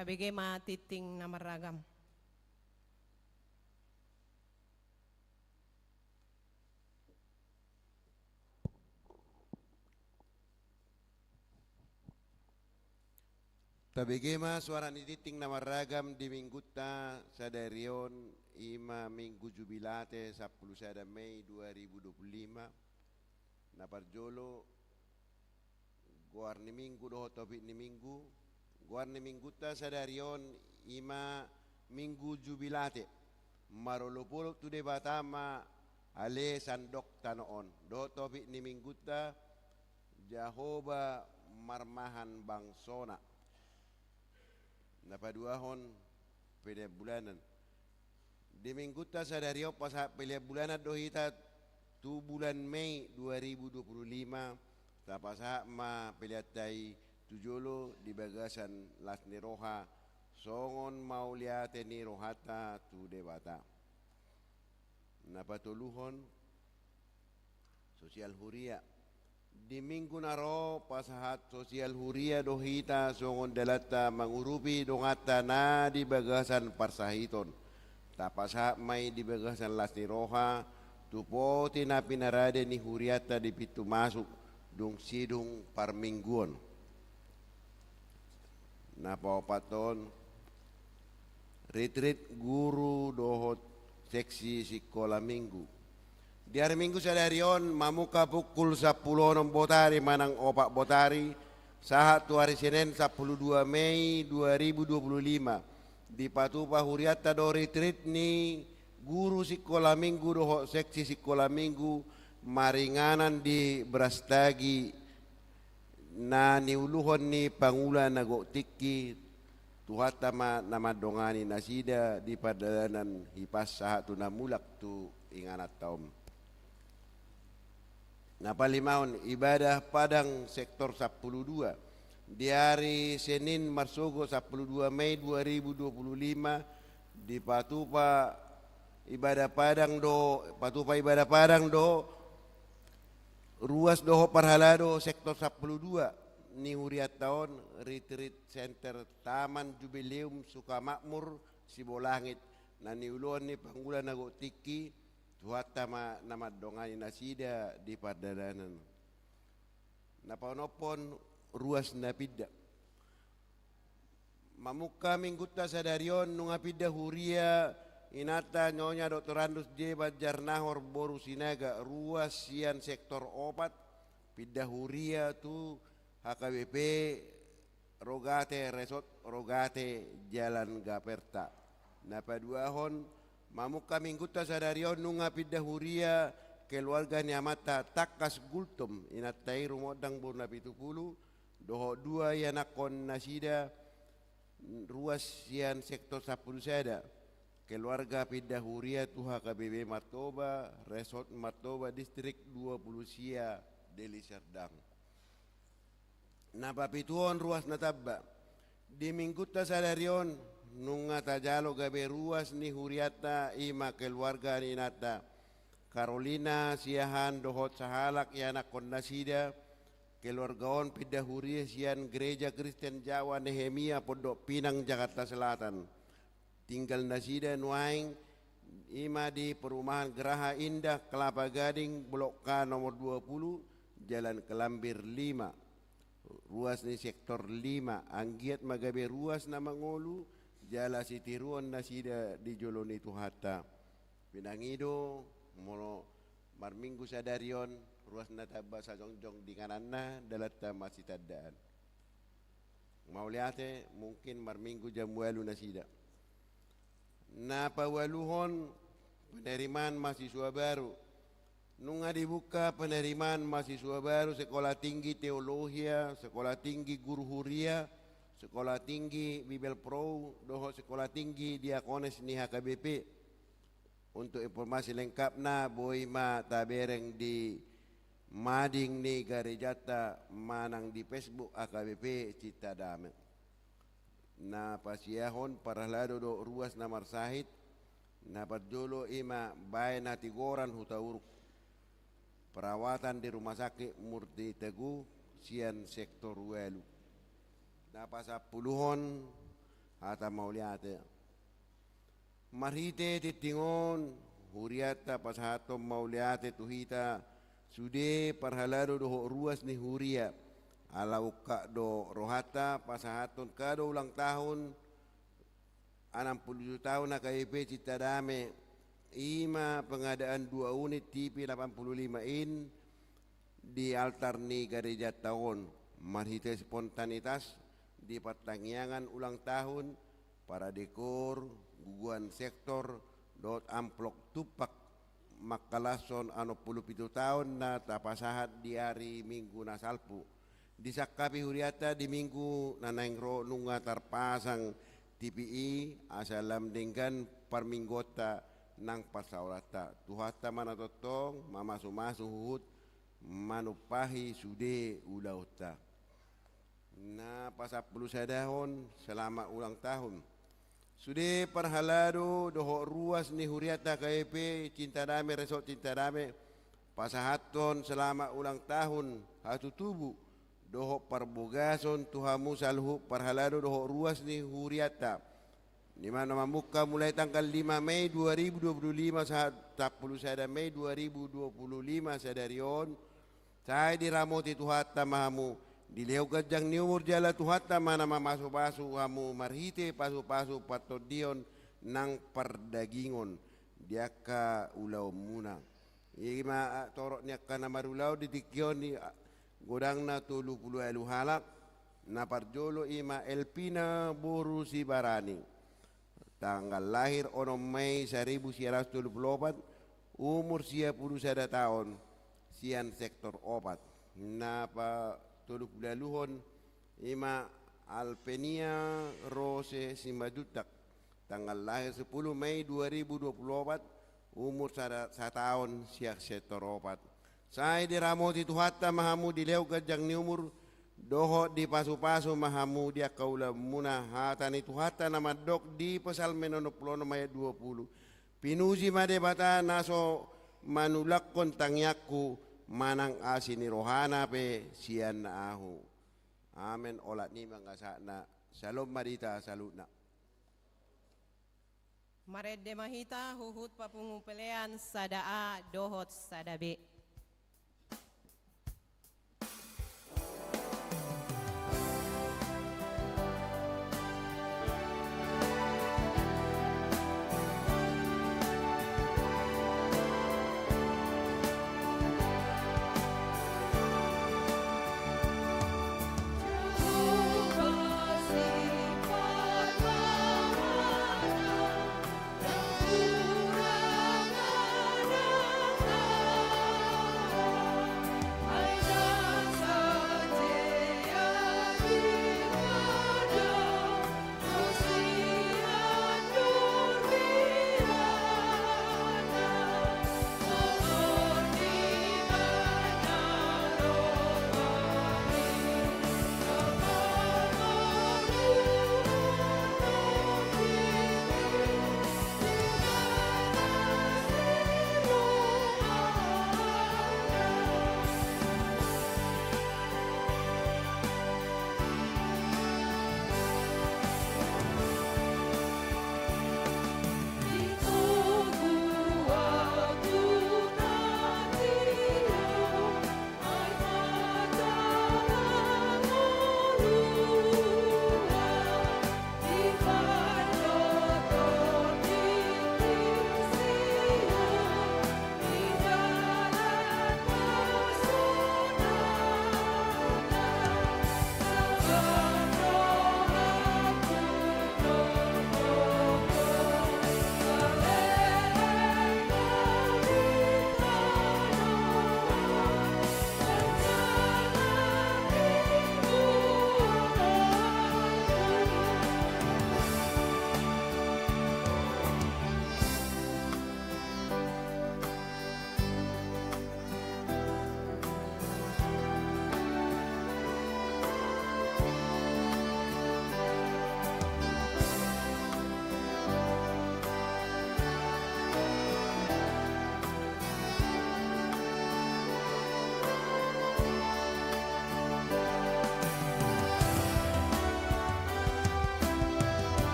Tabege ma tingting na marragam. Tabege ma suara ni tingting na marragam di minggunta sadari on, i ma minggu Jubilate sampulu sada Mei dua ribu dua puluh lima. Na parjolo, goar ni minggu dohot topik ni minggu. Goar ni minggunta sadari on i ma minggu Jubilate. Marolopolop tu Debata ma ale sandok tano on. Dohot topik ni minggunta, Jahowa marmahan bangsona. Na paduahon, pelean bulanan. Di minggunta sadari on pasahat pelean bulanan do hita tu bulan Mei dua ribu dua puluh lima, tapasahat ma peleanta i tu jolo di bagasan las ni roha, songon mauliate ni rohanta tu Debata. Na patoluhon, sosial huria. Di minggu na ro pasahat sosial huria do hita songon dalanta mangurupi donganta na di bagasan parsahiton. Tapasahat ma i di bagasan las ni roha tu poti na pinarade ni hurianta di pintu masuk dung sidung parmingguon. Na paopathon, ritrit guru dohot seksi sikola minggu. Di ari Minggu sadari on mamungka pukul sampulu onom botari manang opat botari, sahat tu ari Senen sampulu dua Mei dua ribu dua puluh lima. Dipatupa hurianta do ritrit ni guru sikola minggu dohot seksi sikola minggu maringanan di Brastagi na niuluhon ni pangula na gok tingki. Tuhanta ma na mandongani nasida di pardalanan hipas sahat tu na mulak tu ingananta on. Na palimahon, ibadah padang sektor sampulu dua. Di ari Senin marsogot sampulu dua Mei dua ribu dua puluh lima, dipatupa ibadah padang do, patupa ibadah padang do ruas dohot parhalado sektor sampulu dua ni hurianta on, Retreat Center Taman Jubileum Sukamakmur Sibolangit, na niuluhon ni pangula na gok tingki. Tuhanta ma na mandongani nasida di pardalanan. Na paonomhon, ruas na pinda. Mamungka minggunta sadari on nunga pinda huria inanta Nyonya Doktor Andus J Banjarnahor boru Sinaga, ruas sian sektor opat, pinda huria tu H K B P Rogate Resort Rogate Jalan Gaperta. Na paduahon, mamungka minggunta sadari on nunga pinda huria keluarga ni amanta Tangkas Gultom, inanta i Rumondang boru Napitupulu, dohot dua ianakhon nasida, ruas sian sektor sampulu sada. Keluarga pinda huria tu H K B P Martoba, Resort Martoba, Distrik dua puluh sia, Deli Serdang. Na papituhon, ruas na tamba. Di minggunta sadari on nunga tajalo gabe ruas ni hurianta, i ma keluarga ni inanta Karolina Siahaan dohot sahalak ianakhon nasida. Keluarga on pinda huria sian Gereja Kristen Jawa Nehemia Pondok Pinang, Jakarta Selatan. Tinggal nasida nuaeng i ma di Perumahan Geraha Indah Kelapa Gading, Blok K nomor dua puluh, Jalan Kelambir lima. Ruas ni sektor lima, anggiat ma gabe ruas na mangolu jala sitiruon nasida di jolo ni Tuhanta. Pinangido molo marminggu sadari on ruas na tamba sajongjong di ingananna, dalanta masitandaan. Mauliate, mungkin marminggu jam ualu nasida. Na paualuhon, penerimaan mahasiswa baru. Nunga dibuka penerimaan mahasiswa baru Sekolah Tinggi Teologia, Sekolah Tinggi Guru Huria, Sekolah Tinggi Bibelvrouw dohot Sekolah Tinggi Diakones ni H K B P. Untuk informasi lengkapna boi ma tabereng di mading ni garejanta manang di Facebook H K B P Cinta Dame. Na pasiahon parhalado do ruas na marsahit. Na parjolo i ma baen hatigoran Hutauruk, perawatan di Rumah Sakit Murti Teguh sian sektor ualu. Na pasampuluhon, hata mauliate. Marhite tingting on, hurianta pasahathon mauliate tu hita, sude parhalado dohot ruas ni huria. Ala ungkap do rohanta pasahathon kado ulang tahun, anam pulu pitu tahun H K B P Cinta Dame, i ma pengadaan dua unit T V delapan puluh lima in di altar ni garejanta on, marhite spontanitas di partangiangan ulang tahun, paradekor, guguan sektor, dohot amplop tumpak mangkalashon anam pulu pitu tahun na tapasahat di ari Minggu na salpu. Disangkapi hurianta di Minggu na naeng ro nunga tarpasang T V i asa lam denggan parmingguonta nang parsaoranta. Tuhanta ma na tongtong mamasumasu huhut manumpahi sude ulaonta. Na pasampulu sadahon, selamat ulang tahun. Sude parhalado dohot ruas ni hurianta H K B P Cinta Dame, Resort Cinta Dame, pasahathon selamat ulang tahun, hatutubu dohot parbogason tu hamu saluhut parhalado dohot ruas ni hurianta. Di mana mamungka mulai tanggal lima Mei dua ribu dua puluh lima sahat sampulu sada Mei dua ribu dua puluh lima sadari on, sai diramoti Tuhanta ma hamu, dilehon ganjang ni umur jala Tuhanta ma na mamasumasu hamu marhite pasupasu partondion nang pardagingon di angka ulaonmuna. I ma, ah, torop ni angka na marulaon di tingki on, i, ah, godangna tolu pulu ualu halak. Na parjolo i ma Elvina boru Sibarani, tanggal lahir onom Mei saribu sia ratus tolu pulu opat, umur sia pulu sada taon, sian sektor opat. Na patolu pulu ualuhon i ma Alvenia Rose Simanjuntak, tanggal lahir sepuluh Mei dua ribu dua puluh opat, umur sada, sataon, sian sektor opat. Sai diramoti Tuhanta ma hamu, dilehon ganjang ni umur dohot dipasupasu ma hamu di angka ulaonmuna. Hata ni Tuhanta na mandok di Psalmen onom pulu onom ayat dua pulu: Pinuji ma Debata na so manulakhon tangiangku, manang asi ni rohana pe sian ahu. Amen. Olat ni i ma angka sahatna. Syalom ma di hita saluhutna. Marende ma hita huhut papungu pelean sada A dohot sada B.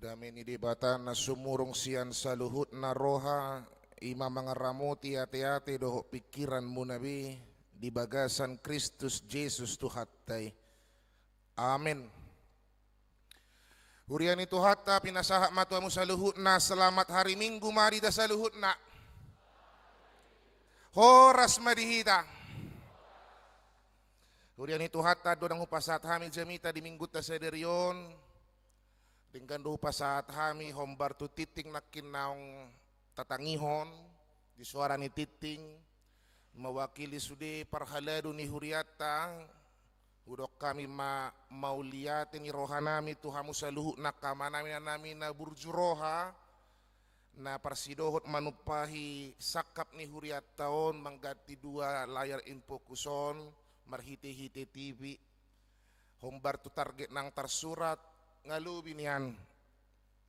Dame ni Debata na sumurung sian saluhutna roha, i ma mangaramoti ateate dohot pingkiranmuna be di bagasan Kristus Jesus Tuhanta i. Amen. Huria ni Tuhanta, pinasahat ma tu hamu saluhutna, selamat hari Minggu ma di hita saluhutna. Horas ma di hita. Huria ni Tuhanta, andorang hupasahat hami jamita di Minggunta sadari on, denggan do hupasahat hami hombar tu tingting nangkin naung tatangihon di soara ni tingting, mewakili sude parhalado ni hurianta, hudok hami ma mauliate ni rohanami tu hamu saluhutna angka amanami, inanami na burju roha, na parsidohot manumpahi sangkap ni hurianta on mangganti dua layar in focus on marhitehite T V. Hombar tu target naung tarsurat, nga lobi nian.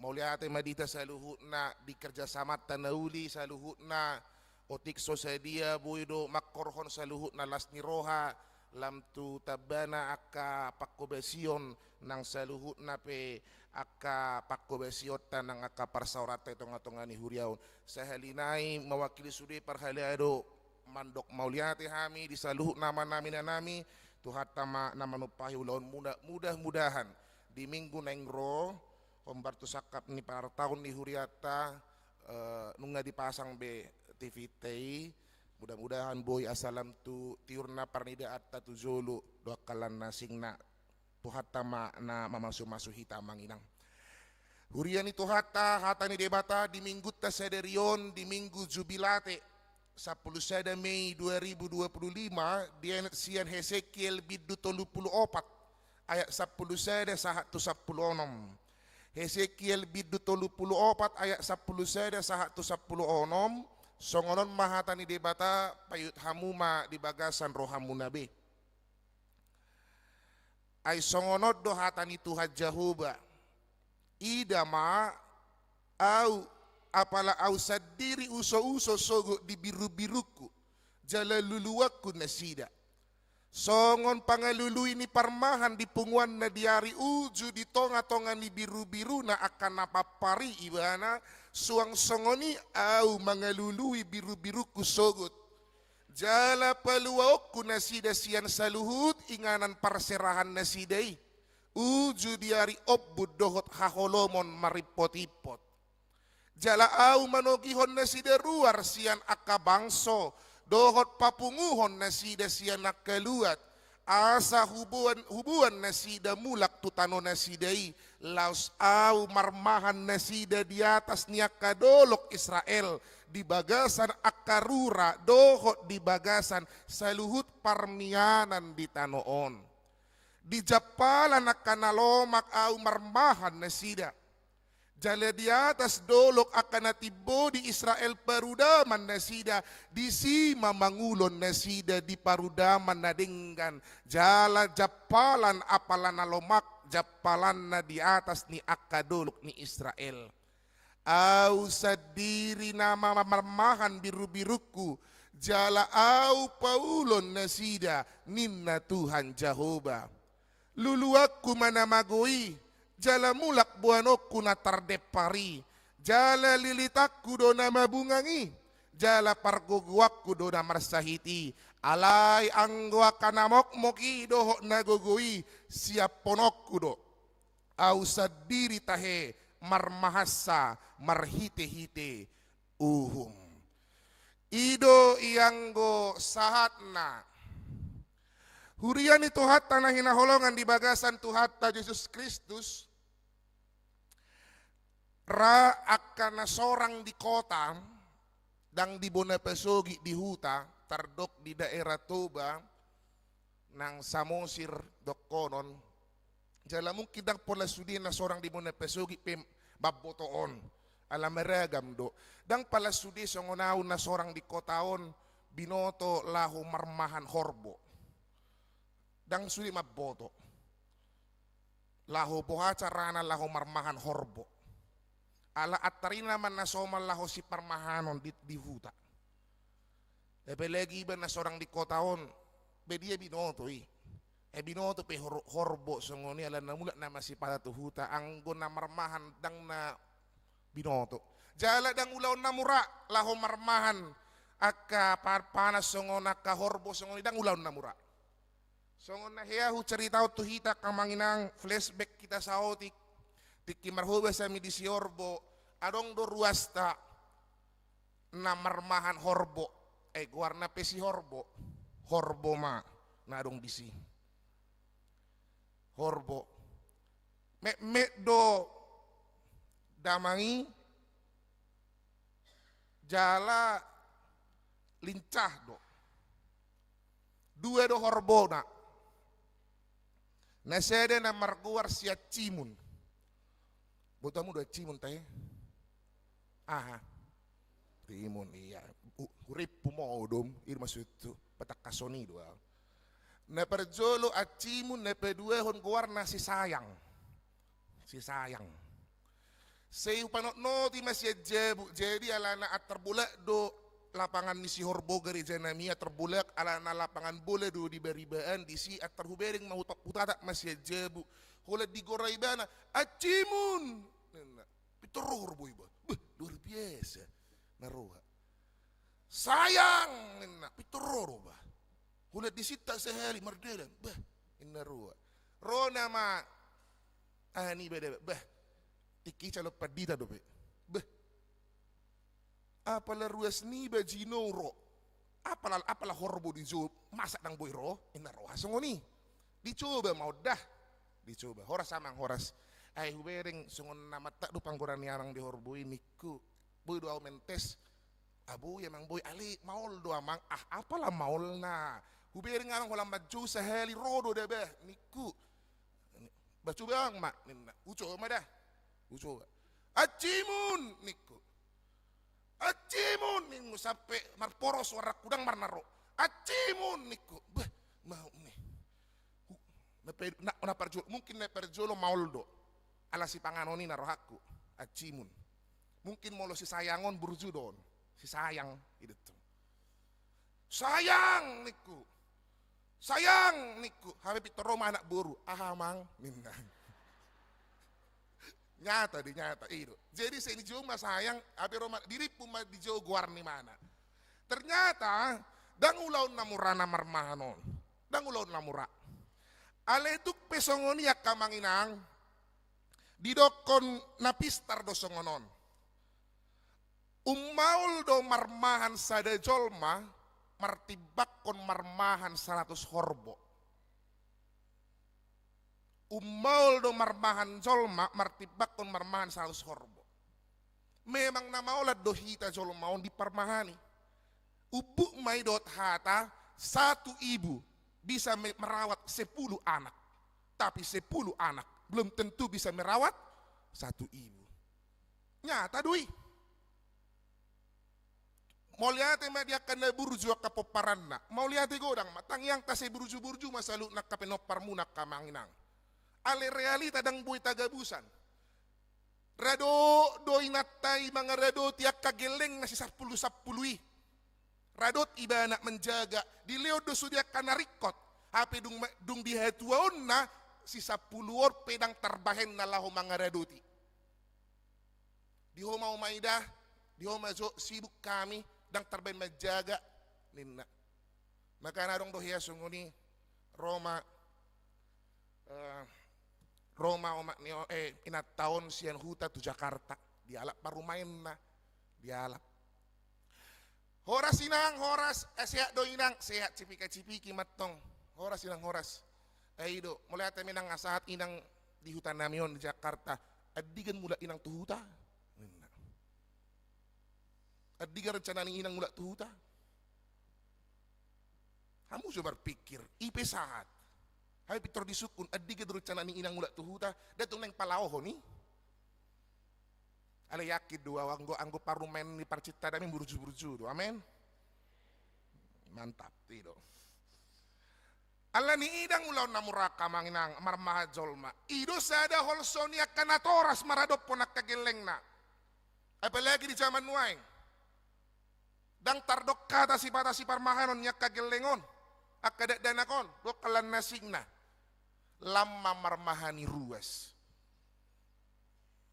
Mauliate ma di hita saluhutna di kerjasamanta na uli, saluhutna otik so sadia boi do mangkorhon saluhutna las ni roha lam tu tambana angka panghobasion nang saluhutna pe angka panghobasionta nang angka parsaoranta di tongatonga ni huria on. Sahali nai mewakili sude parhalado mandok mauliate hami di saluhutna amanami, inanami, Tuhanta ma na manumpahi ulaonmuna. Mudah-mudahan di minggu naeng ro, hombar tu sangkap ni partaon ni hurianta, eh, nunga dipasang be T V-ta i. Mudah-mudahan boi asa lam tu tiurna parnidaanta tu jolo dohot angka lan na asingna. Tuhanta ma na mamasumasu hita, amang inang. Huria ni Tuhanta, hata ni Debata di Minggunta sadari on, di Minggu Jubilate, sampulu sada Mei dua ribu dua puluh lima, dienet sian Hesekiel bindu tolu pulu opat, ayat sampulu sada sahat tu sampulu onom. Hesekiel bindu tolu pulu opat ayat sampulu sada sahat tu sampulu onom, songon on ma hata ni Debata, paihut hamu ma di bagasan rohamuna be. Ai songon on do hata ni Tuhan Jahowa: Ida ma, Ahu, apala Ahu sandiri usouso sogot di birubirungku, jala luluanku nasida. Songon pangalului ni parmahan di punguanna di ari uju di tongatonga ni birubiruna angka na pampar i ibana, suang songon i Ahu mangalului birubirungku sogot. Jala paluaonku nasida sian saluhut inganan parserahan nasida i, uju di ari ombun dohot haholomon marimpotimpot. Jala Ahu manogihon nasida ruar sian angka bangso, dohot papunguhon nasida sian angka luat, asa huboan, huboan nasida mulak tu tano nasida i, laos Ahu marmahan nasida di atas ni angka dolok Israel, di bagasan angka rura dohot di bagasan saluhut parmianan di tano on. Di jampalan angka na lomak Ahu marmahan nasida. Jala di atas dolok angka na timbo di Israel parudaman nasida, disi ma mangulon nasida di parudaman na denggan. Jala jampalan apala na lomak, jampalanna di atas ni angka dolok ni Israel. Ahu sandiri nama ma-, marmahan birubirungku, jala Ahu paulon nasida, ninna Tuhan Jahowa. Luluanku ma na mago i, jala mulak boanonku na tardempar i, jala lilitanku do na mabungang i, jala pargogoanku do na marsahit i. Alai anggo angka na mokmok i dohot na gogo i, siaphononku do. Ahu sandiri tahe marmahansa marhitehite uhum. I do ianggo sahatna. Huria ni Tuhanta na hinaholongan di bagasan Tuhanta Jesus Kristus, ra angka na sorang di kota, ndang di bona pasogit, di huta, tardok di daerah Toba, nang Samosir dohonon. Jala mungkin ndang pola sude na sorang di bona pasogit pe mamboto on. Ala maragam do. Ndang pala sude songon ahu na sorang di kota on binoto laho marmahan horbo. Ndang sude mamboto. Laho boha carana laho marmahan horbo. Ala antar i nama na somal laho siparmahanon di, di huta. Apalagi iba na sorang di kota on, be dia binoto i. Eh, binoto pe hor-, horbo songon i, ala na mulak nama sipata tu huta, anggo na marmahan ndang na binoto. Jala ndang ulaon na mura laho marmahan angka pa-, panas songon angka horbo songon i, ndang ulaon na mura. Songon na hea hucaritahon tu hita angka amang inang, flashback hita saotik. Tingki marhobas hami di Sihorbo, adong do ruasta na marmahan horbo. Eh, goarna pe Sihorbo. Horbo ma na adong disi. Horbo. Metmet do damang i, jala lincah do. Dua do horbona. Na sada na margoar si Acimun. Boto hamu do Acimun, tahe? Aha. Timun, iya. U-, hurimpu modom, i do maksudhu. Patangkason i do au. Na parjolo Acimun, na paduahon goarna si Sayang. Si Sayang. Sai hupanotnoti ma sian jabu, jadi alana antar bolak do lapangan ni Sihorbo, gareja nami, antar bolak alana lapangan bola do di Baribaan, disi antar hubereng ma huta-, hutatap ma sian jabu. Holan digoar ibana, "Acimun!" ninna. Pintor ro horbo iba. Beh, luar biasa. Na roha. "Sayang!" ninna. Pintor ro do ba. Holan disintak sahali mardalan. Bah, ninna roha. Ro nama. Ah, niba da, bah. Tingki calon pandita dope. Bah. Apala ruas niba jinou ro. Apala, apala horbo dijou, masa ndang boi ro, ninna roha songon i. Dicoba ma on da. Dicoba. "Horas amang, horas. Ai hubereng songon na mantap do panggoaran ni amang di horbo i," ningku. "Boi do au mentes?" "Ah, boi amang, boi." "Ale, maol do amang." "Ah, apala maolna? Hubereng amang holan manjou sahali, ro do da bah," ningku. "Bah, coba amang ma," ninna. Hucoba ma da. Hucoba. "Acimun!" ningku. "Acimun!" ningku, sampe marporos suarangku, ndang marna ro. "Acimun!" ningku. Bah, mau ni. Hu-, na pe-, na, na parjolo, mungkin na parjolo maol do. Ala sipanganon i na rohangku. Acimun. Mungkin molo si Sayang on burju do on. Si Sayang, i do tong. "Sayang!" ningku. "Sayang!" ningku. Hape pintor ro ma anak boru. "Aha amang?" ninna. Nyata di, nyata, i do. Jadi sai dijou ma Sayang, hape ro ma, dirimpu ma dijou goar ni ibana. Ternyata, ndang ulaon na mura na marmahan on. Ndang ulaon na mura. Alai tung pe songon i angka amang inang, didokkon na pistar do songon on. Ummaol do marmahan sada jolma, martimbangkon marmahan saratus horbo. Ummaol do marmahan jolma, martimbangkon marmahan saratus horbo. Memang na maolan do hita jolma on di parmahani. Umpuk ma i dohot hata, satu ibu bisa me-, merawat sepuluh anak. Tapi sepuluh anak belum tentu bisa merawat satu ibu. Nyata do i. Mauliate ma di angka na burju angka pomparanna. Mauliate godang ma. Tangiangta sai burju-burju ma saluhutna angka pinomparmuna angka amang inang. Alai realita ndang boi tagabusan. Radot do inanta i mangaradoti angka gellengna sisampulu-sampulu i. Radot ibana manjaga, dilehon do sude angka na ringkot. Hape dung ma-, dung di hatuaonna, sisampulu on pe ndang tarbahenna laho mangaradoti. Di ho ma omak i da, di ho ma jo, sibuk hami, ndang tarbahen manjaga, ninna. Makana adong do hea songon i, ro ma, eh, ro ma omak ni o-, eh, inanta on sian huta tu Jakarta, dialap parumaenna, dialap. "Horas inang, horas, eh, sehat do inang?" "Sehat, cipika-cipiki mantong." "Horas inang, horas." "Eh, i do, mauliate ma inang, asa sahat inang di huta nami on di Jakarta. Andigan mulak inang tu huta?" ninna. "Andigan rencana ni inang mulak tu huta?" Hamu jo marpikir, i pe sahat. Hami pintor disungkun, andigan do rencana ni inang mulak tu huta, ndang tung naeng palaohon i. Alai yakin do au, anggo, anggo parumaen ni parcinta nami burju-burju do. Amen. Mantap, i do. Alani i ndang ulaon na mura angka amang inang marmahan jolma. I do sada holso ni angka natoras maradophon angka gellengna. Apalagi di jaman nuaeng. Ndang tardok hata sipata siparmahanon ni angka gelleng on, angka dakdanak on, dohot angka lan na asingna. Lam ma marmahani ruas.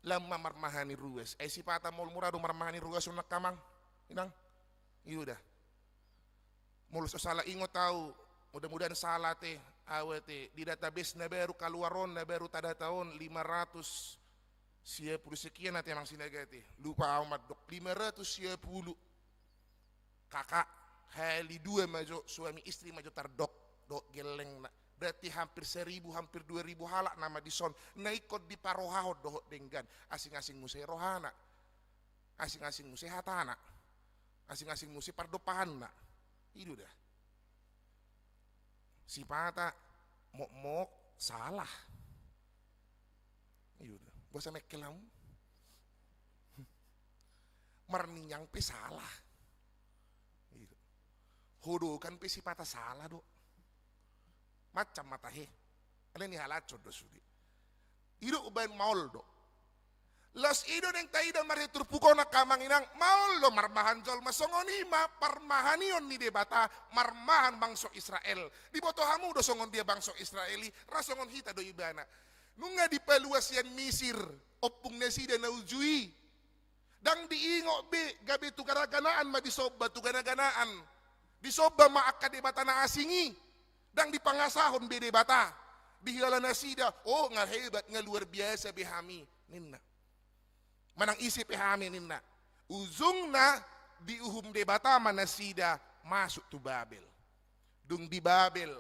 Lam ma marmahani ruas. Ai sipata maol mura do marmahani ruas on, angka amang inang? I do da. Molo so sala ingot au, mudah-mudahan sala ate, au ate, di database na baru kaluar on, na baru tadata on, lima ratus sia pulu sekian ate, amang Sinaga ate. Lupa au mandok, lima ratus sia pulu. Kakak, hali dua ma jo, suami istri ma jo tardok dohot gellengna. Berarti hampir seribu, hampir dua ribu halak nama dison. Na ingkon diparohahon dohot denggan. Asing-asing muse rohana. Asing-asing muse hatana. Asing-asing muse pardompahanna. I do da. Sipata mokmok salah. I do da. Boasa mengkel hamu? Marninang pe salah. I do. Hodokan pe sipata salah do. Macam ma tahe. Alai ni halacon do sude. I do umbahen maol do. Laos i do naeng taida marhite turpuk on, angka amang inang, maol do marmahan jolma. Songon i ma parmahanion ni Debata marmahan bangso Israel. Diboto hamu do songon dia bangso Israel i, ra songon hita do ibana. Nunga dipalua sian Misir ompung nasida na uju i. Ndang diingot be, gabe tu ganaganaan ma disomba, tu ganaganaan. Disomba ma angka debata na asing i. Ndang dipangasahon be Debata. Dihilala nasida, o, nga hebat, nga luar biasa be hami, ninna. Manang ise pe hami, ninna. Ujungna diuhum Debata ma nasida masuk tu Babel. Dung di Babel,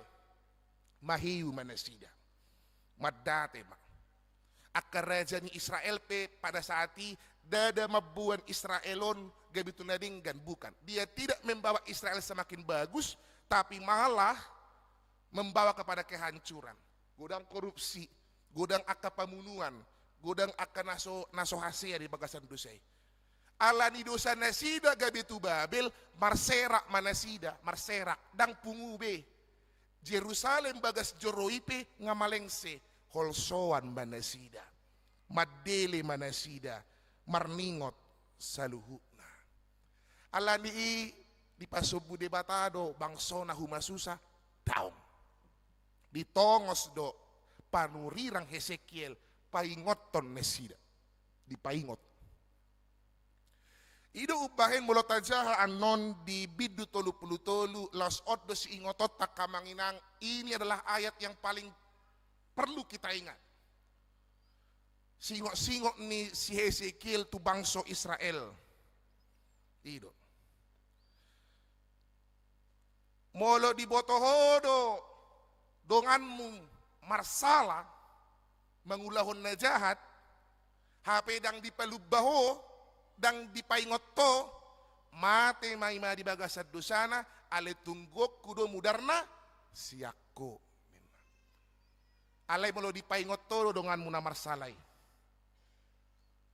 mahiu ma nasida. Mandate ma. Angka raja ni Israel pe pada saat i ndada mamboan Israel on gabe tu na denggan, bukan. Dia tidak membawa Israel semakin bagus, tapi malah membawa kepada kehancuran. Godang korupsi, godang angka pamunuan, godang angka na so, na so hasea di bagasan dosa i. Ala ni dosa nasida gabe tu Babel, marserak ma nasida, marserak, ndang pungu be. Jerusalem bagas joro i pe nga malengse, holsoan ma nasida. Mandele ma nasida, marningot saluhutna. Ala ni i dipasombu Debata do bangsona humasusa? Daong. Ditongos do panurirang Hesekiel paingothon nasida. Dipaingot. I do umbahen molo tajaha annon di bindu tolu pulu tolu, laos on do siingotonta, angka amang inang, ini adalah ayat yang paling perlu kita ingat. Singot-singot ni si Hesekiel tu bangso Israel. I do. Molo diboto ho do donganmu marsala, mangulahon na jahat, hape ndang dipalumba ho, ndang dipaingot ho, mate ma i ma di bagasan dosana, alai tung gokhon do mudarna sian ho, ninna. Alai molo dipaingot ho do donganmu na marsala i,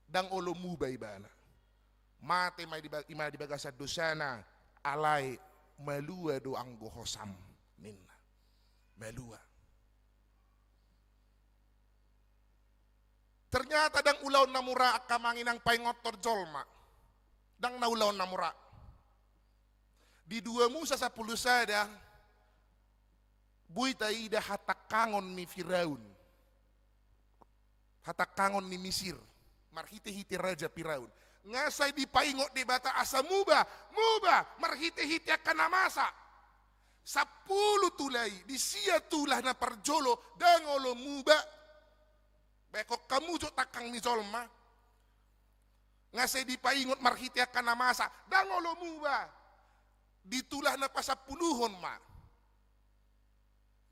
ndang olo muba ibana. Mate ma i di ba-, i ma di bagasan dosana, alai malua do anggo hosam, ninna. Malua. Ternyata ndang ulaon na mura, angka amang inang, paingothon jolma. Ndang na ulaon na mura. Di dua Musa sampulu sada, boi taida hatangkangon ni Firaun. Hatangkangon ni Misir. Marhite-hite raja Firaun. Nga sai dipaingot Debata asa muba, muba, marhite-hite angka na masa. Sampulu tula i, di sia tula na parjolo, ndang olo muba. Baen hamu jo tangkang ni jolma. Nga sai dipaingot marhite angka na masa, ndang olo muba. Di tula na pasampuluhon ma.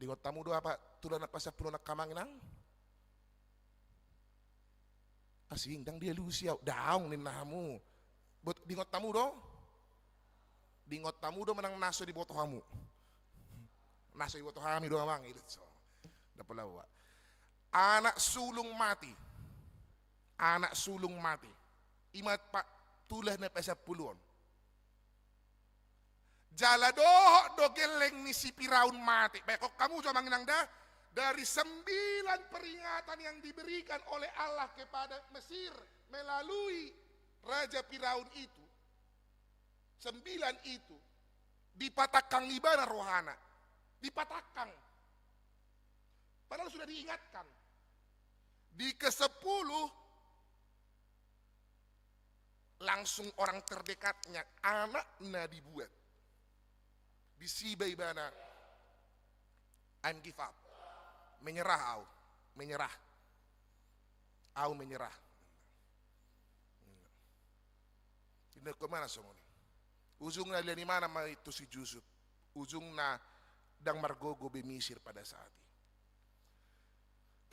Diingot hamu do apa tula na pasampuluhon, angka amang inang? Asing, ndang dialusi au. Daong ninna hamu. Bot-, diingot hamu do? Diingot hamu do manang na so diboto hamu? Na so diboto hami do, amang, ilit so. Ndang pola ua. Anak sulung mate. Anak sulung mate. I ma pa-, tula na pasampuluhon. Jala dohot do gelleng ni si Firaun mate. Baen hamu jo, amang inang, da. Dari sembilan peringatan yang diberikan oleh Allah kepada Mesir melalui Raja Firaun itu, sembilan itu, dipatangkang ibana rohana. Dipatangkang. Padahal sudah diingatkan. Di kesepuluh, langsung orang terdekatnya, anakna dibuat. Disi ba ibana, "I'm give up." Menyerah au. Menyerah. Au menyerah. Inda, kemana songon i? Ujungna lian imana ma i tu si Jusup. Ujungna ndang margogo be Misir pada saat i.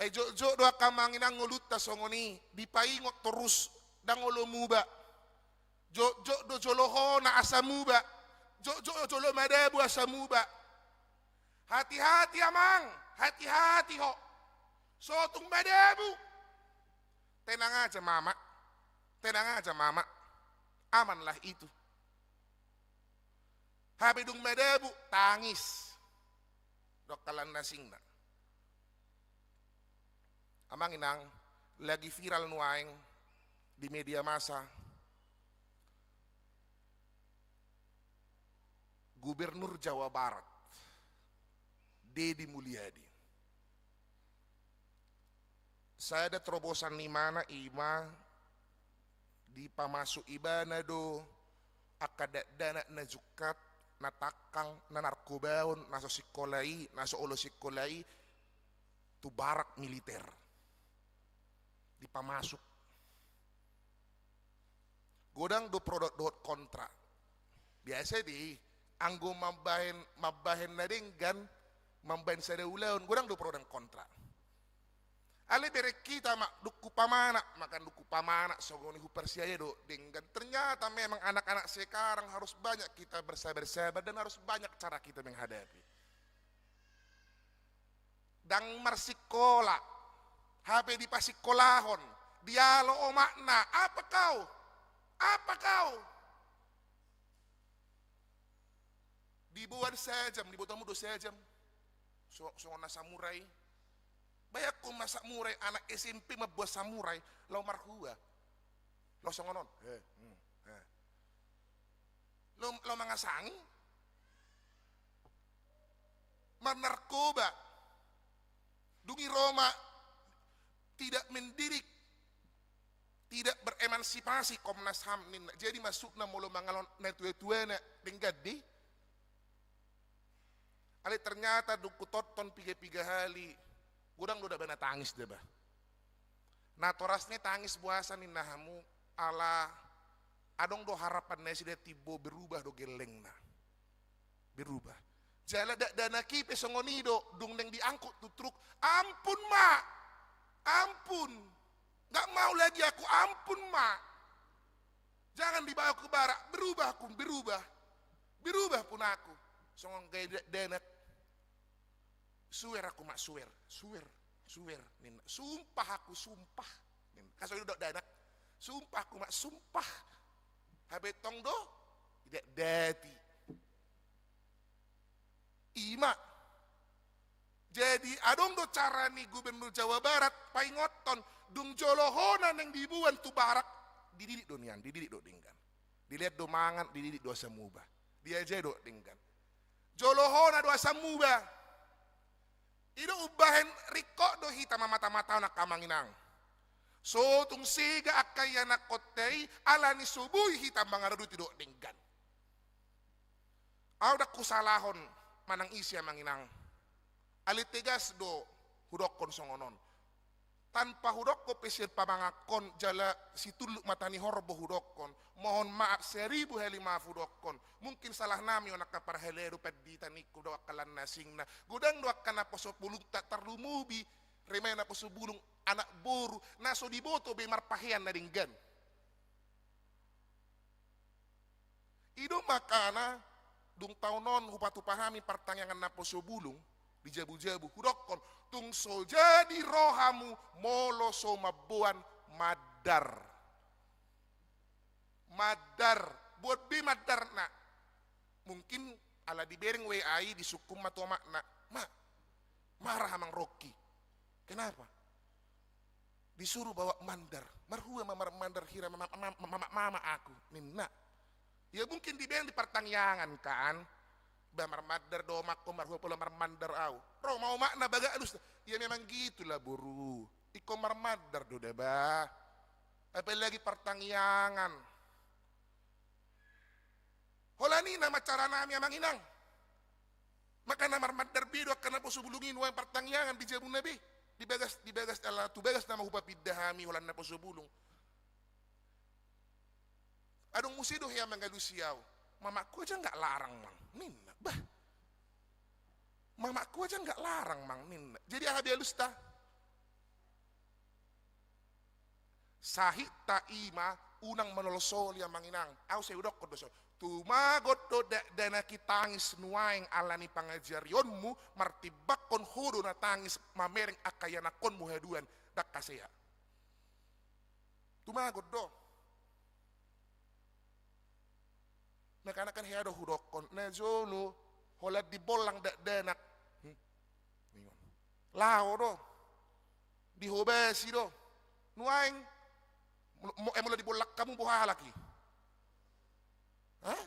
Ai jotjot do angka amang inang ngolunta songon i, dipaingot torus, ndang olo muba. Jotjot do jolo hona asa muba. Jotjot do jolo madabu asa muba. Hati-hati amang, hati-hati ho. So tung madabu. Tenang aja mama. Tenang aja mama. Amanlah itu. Hape dung madabu, tangis. Dok kalan nasingna. Amang inang, lagi viral nuaeng di media massa. Gubernur Jawa Barat, Deddy Mulyadi. Sada terobosan ni imana ima dipamasuk ibana do angka dakdanak na jungkat, na tangkang, na narkobaon, na so sikola i, na so olo sikola i, tu barak militer. Dipamasuk. Godang do pro dohot kontra. Biasa di, anggo mambahen, mambahen na denggan, mambahen sada ulaon, godang do pro dan kontra. Alai bereng hita ma, dung umpamana, maka dung umpamana, songon i huparsiaja do denggan. Ternyata memang anak-anak sekarang harus banyak kita bersabar-sabar dan harus banyak cara kita menghadapi. Ndang marsikola, hape dipasikolahon, dialo omakna, "Apa kau? Apa kau?" Diboan sajam, diboto hamu do sajam. So, songon na samurai. Bayangkon ma samurai, anak S M P mamboan samurai, laho marhua. Laho songon on. He, hmm, he. Laho, laho mangasangi. Marnarkoba. Dung i ro ma tidak mendidik, tidak beremansipasi Komnas HAM ninna. Jadi maksudna molo mangalehon na tua-tuana denggan di. Alai ternyata dung hutonton piga-piga hali, godang do daba na tangis daba. Natorasna i tangis boasa ninna hamu, ala adong do harapan nasida, timbo berubah do gellengna. Berubah. Jala dakdanak i pe songon i do, dung naeng diangkut tu truk, "Ampun ma! Ampun! Nggak mau lagi aku, ampun ma! Jangan dibawa ke barak, berubah aku, berubah. Berubah pun aku." Songon gaya dakdanak. "Swear aku ma, swear, swear, swear," ninna. "Sumpah aku, sumpah," ninna. Kan songon i do dakdanak. "Sumpah aku ma, sumpah." Hape tong do, dakdanak i. Ima. Jadi adong do cara ni Gubernur Jawa Barat, paingothon, dung jolo hona naeng diboan tu barak, dididik do nian, dididik do denggan. Dilehon do mangan, dididik do asa muba. Diajari do denggan. Jolo hona do asa muba. I do umbahen ringkot do hita mamata-matahon angka amang inang. So tung sega angka ianakkonta i, ala ni so boi hita mangaradoti do denggan. Au ndang husalahon manang ise amang inang. Alai tegas do hudokkon songon on. Tanpa hudokkon pe sian pamanganhon jala situlluk mata ni horbo hudokkon. Mohon maaf, seribu hali maaf hudokkon. Mungkin salah nami on angka parhalado, pandita ningku do angka lan na asingna. Godang do angka naposo bulungta, tarlumobi remae naposo bulung, anak boru, na so diboto be marpahean na denggan. I do makana, dung taon on hupatupa hami partangiangan naposo bulung di jabu-jabu, hudokkon, tung so jadi rohamu molo so mamboan mandar. Mandar, boan be mandarna. Mungkin ala dibereng W A i, disungkun ma tu omakna, "Ma, marah Amang Rongki. Kenapa?" Disuruh bawa mandar. Marhua ma mar-, mandar hira mama, mama, mama, mama aku, ninna. Ya mungkin dibereng di partangiangan kan. Ba marmandar do omakku, marhua pola marmandar au. Ro ma omakna, baga alusna. Ya memang gitulah boru. Ingkon marmandar do da ba. Apalagi partangiangan. Holan i nama caranami amang inang. Makana marmandar be do angka naposo bulung i nuaeng partangiangan di jabuna be. Di bagas, di bagas, ala tu bagas nama hupapinda hami holan naposo bulung. Adong muse do hea mangalusi au. Mamakku aja nggak larang, Mang, ninna. Bah. Mamakku aja nggak larang, Mang, ninna. Jadi aha be alusta? Sahit ta i ma, unang manolsoli amang inang. Au sai hudokkon do so. Tumagon do dakdanak i tangis nuaeng ala ni pangajarionmu, martimbangkon ho do na tangis mamereng angka ianakkonmu haduan, ndang hasea. Tumagon do. Makana kan hea do hudokkon, najolo holan dibollang dakdanak. Hmm. Laho do. Dihobasi do. Nuaeng, mo-, mo-, eh, molo dibollang hamu boha halak i? Hah?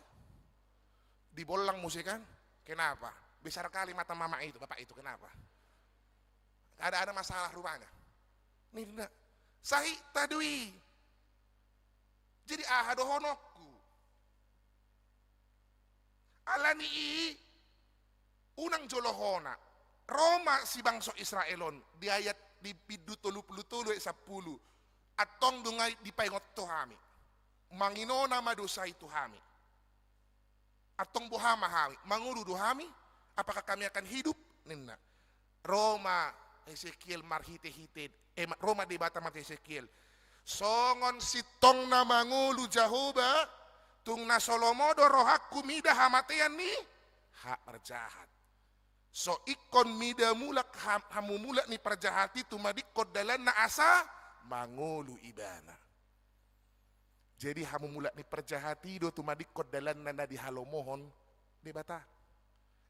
Dibollang muse kan? Kenapa? Besar kali mata mama itu, bapak itu, kenapa? Ada, ada masalah rupanya. Ninna, sahit ta do i. Jadi aha dohononku? Ala ni i, unang jolo hona. Ro ma sibangso Israel on, di ayat di bindu tolu pulu tolu ayat sampulu. Antong dung i dipaingot tu hami. Manginona ma dosa i tu hami. Antong boha ma hami? Mangolu do hami? Apakah kami akan hidup? Ninna. Ro ma Hesekiel marhitehite, eh, ma-, ro ma Debata marhite Hesekiel. Songon sintongna mangolu Jahowa, tung na so lomo do rohangku mida hamatean ni halak parjahat. So ingkon mida mulak ha-, hamumulak ni parjahat i tumadingkon dalanna asa mangolu ibana. Jadi hamumulak ni parjahat i do tumadingkon dalanna na dihalomohon Debata.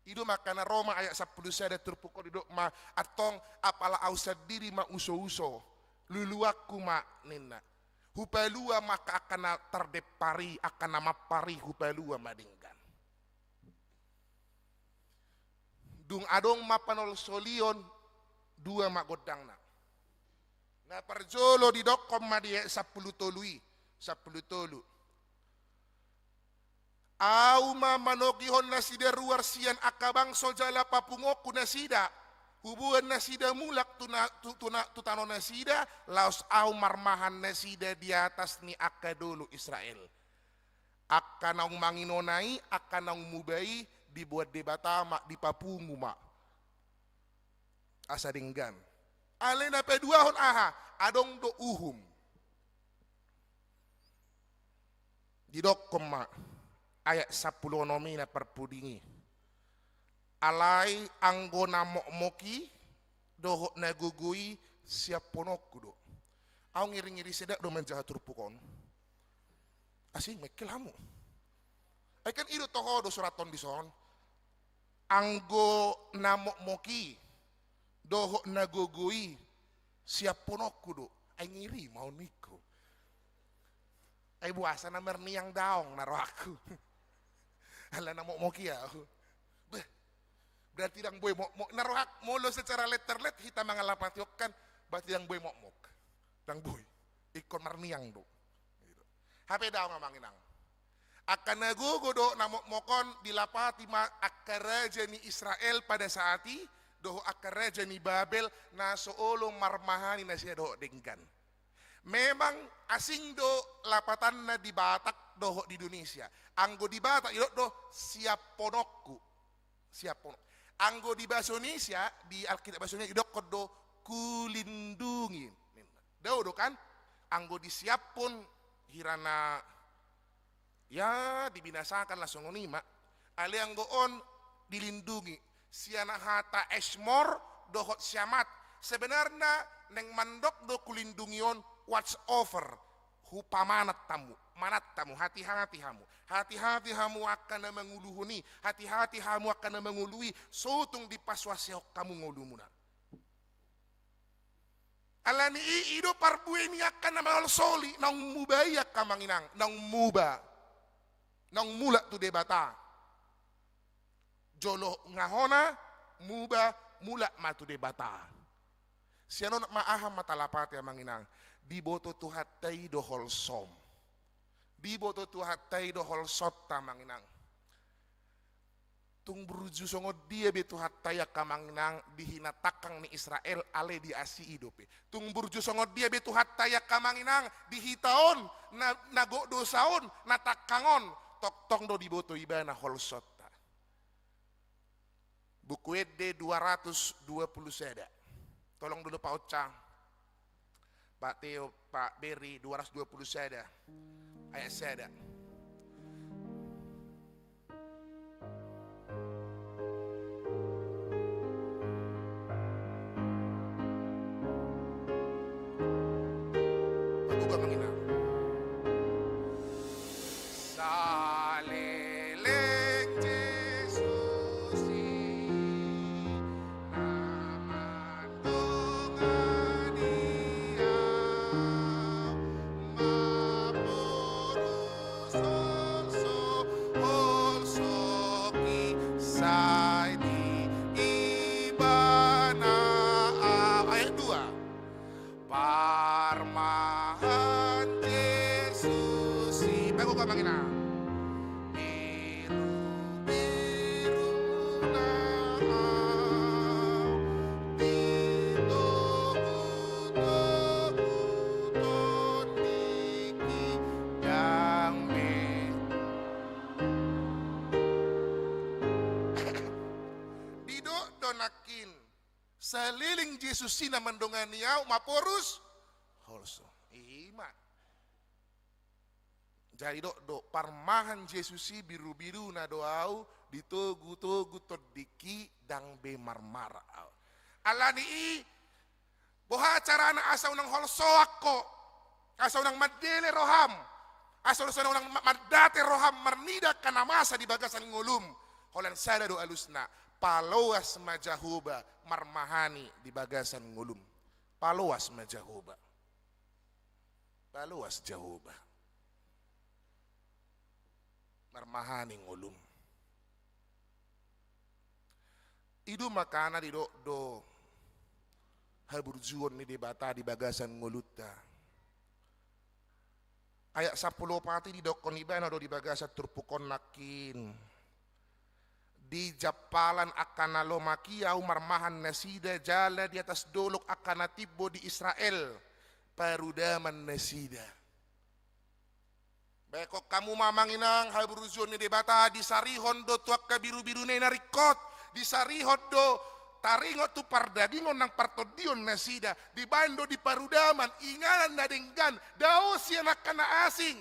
I do makana ro ma ayat sampulu sada turpuk on didok ma, antong apala au sandiri ma usouso, luluanku ma ninna. Hupalua ma angka, angka na tardempar i, angka na mampar i hupalua ma denggan. Dung adong ma panolsolion, dua ma gondangna. Na parjolo didokkon ma di ayat sampulu tolu i, sampulu tolu. Au ma manogihon nasida ruar sian angka bangso jala papunguonku nasida, huboan nasida mulak tu na-, tu, tu na-, tu tano nasida, laos au marmahan nasida di atas ni angka dolok Israel. Angka naung manginona i, angka naung muba i, diboan Debata ma, dipapungu ma. Asa denggan. Alai na paduahon aha? Adong do uhum. Didokkon ma ayat sampulu onom i na parpudi i. Alai anggo na mokmok i dohot na gogo i siaphononku do. Au ngiri-ngiri sedap do manjaha turpuk on. Asing mengkel hamu. Ai kan i do toho do surathon dison. Anggo na mokmok i dohot na gogo i siaphononku do. Ai ngiri ma on ningku. Ai boasa na marniang daong na rohangku. Ala na mokmok i au. Beh. Berarti ndang boi mokmok na rohak, molo secara letter-let hita mangalapati on kan, berarti ndang boi mokmok. Ndang boi. Ingkon marniang do. Gitu. Hape daong amang inang. Angka na gogo do na mokmok on dilapati ma angka raja ni Israel pada saat i, dohot angka raja ni Babel na so olo marmahani nasida dohot denggan. Memang asing do lapatanna di Batak dohot di Indonesia. Anggo di Batak didok do siaphononku. Siaphon. Anggo di bahasa Indonesia, di Alkitab bahasa Indonesia didokkon do kulindungi. Dao do kan? Anggo disiaphon hira na, ya, dibinasakan lah songon i ma. Alai anggo on dilindungi. Sian hata esmor dohot siamat. Sebenarna naeng mandok do kulindungi on watch over. Hupamanat hamu, manat hamu, hati-hati hamu. Hati-hati hamu angka na manguluhon i, hati-hati hamu angka na mangolu i, so tung dipasuasehon hamu ngolumuna. Alani i, i do parbue ni angka na manolsoli, naung muba i angka amang inang, naung muba. Naung mulak tu Debata. Jolo nga hona, muba, mulak ma tu Debata. Sian on ma aha ma talapati amang inang, diboto Tuhanta i do holsom. Diboto Tuhanta i do holsonta amang inang. Tung burju songon dia be Tuhanta i angka amang inang di hinatangkang ni Israel, alai diasihi dope. Tung burju songon dia be Tuhanta i angka amang inang di hita on, na, na gok dosa on, na tangkang on, tongtong do diboto Ibana holsonta. Buku Ende dua ratus dua puluh sada. Tolong dulu Pak Ocha, Pak Teo, Pak Beri, dua ratus dua puluh sada. Ayat sada. Paduka amang inang. Saleleng Jesus i na mandongani au, mamboru solso, holsoki sai di Ibana au. Ayat dua. Parmahan Jesus i. Paduka amang inang. Birubiru na au di togu-togu tondingki ndang be. Didok do nangkin. Saleleng Jesus i na mandongani au, mamboru solso. Ima. Jadi didok do, parmahan Jesus i, birubiru na do au di togu-togu tondingki, ndang be marmara au. Alani i, boha carana asa unang holsoan ho, asa unang mandele roham, asa unang ma-, mandate roham marnida angka na masa di bagasan ngolum? Holan sada do alusna, paloas ma Jahowa marmahani di bagasan ngolum. Paloas ma Jahowa. Paloas Jahowa marmahani ngolum. I do makana didok do haburjuon ni Debata di bagasan ngolunta. Ayat sampulu opat i didokkon Ibana do di bagasan turpuk on nangkin. Di jampalan angka na lomak i Au marmahan nasida, jala di atas dolok angka na timbo di Israel parudaman nasida. Baen hamu ma amang inang, haburjuon ni Debata disarihon do tu angka birubiruna i na ringkot, disarihon do taringot tu pardagingon nang partondion nasida, dibaen do di parudaman, inganan na denggan, dao sian angka na asing.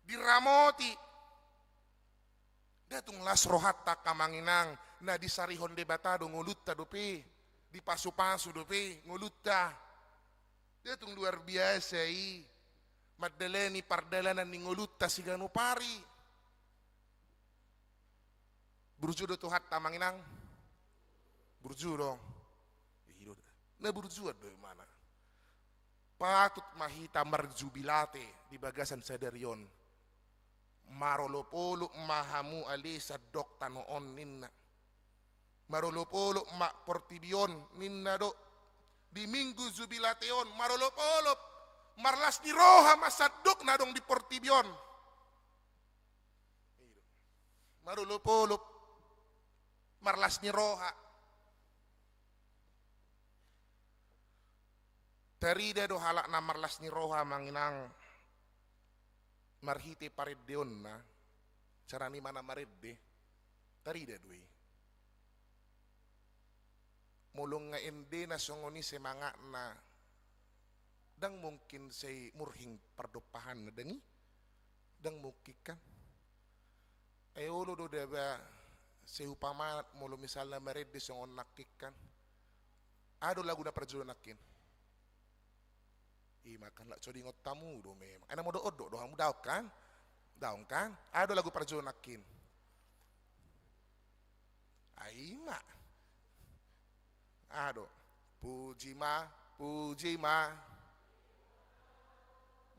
Diramoti. Nda tung las rohanta angka amang inang, na disarihon Debata do ngolunta dope, dipasupasu dope ngolunta. Nda tung luar biasa i mandalani pardalanan ni ngolunta siganup ari. Burju do Tuhanta amang inang? Burju do. I do. Na burjuan do imana. Patut ma hita marjubilate di bagasan sadari on. Marolopolop ma hamu ale sandok tano on ninna. Marolopolop ma portibi on ninna do. Di minggu jubilate on marolopolop, marlas ni roha ma sandok na adong di portibi on. Marolopolop, marlas ni roha. Tarida do halak na marlas ni roha amang inang marhite parendeonna, cara ni imana marende, tarida do i. Molo nga endena songon i semangatna, ndang mungkin sai murhing pardompahanna, ndang i? Ndang mungkin kan? Ai olo do daba sai umpama molo misalna marende songon nangkin kan. Aha do lagu na parjolo nangkin? Ima kan, lak so diingot hamu do memang. Ai na modok-ondok do hamu, daong kan? Daong kan? Aha do lagu parjolo nangkin? Ai ima. Aha do? Puji ma, puji ma.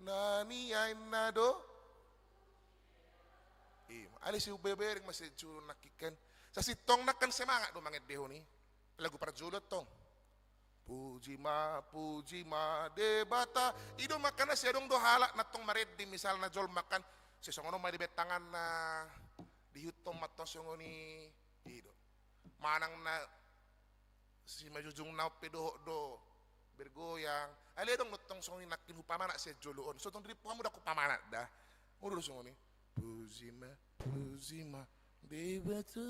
Na nian na do. Alai sai umbereng ma sian jolo nangkin kan. Sasintongna kan semangat do mangendehon i. Lagu parjolo tong. Puji ma, puji ma Debata. I do makana sai adong do halak na tong marende misalna jolma kan. Sai songon on ma dibaen tanganna. Diihuthon ma tong songon i. I do. Manang na simanjujungna on pe dohot do bergoyang. Alai adong do tong songon i nangkin hupamanat sian jolo on. Songon i tong di hamu ndang hupamanat da. Molo do songon i. Puji ma, puji ma Debata.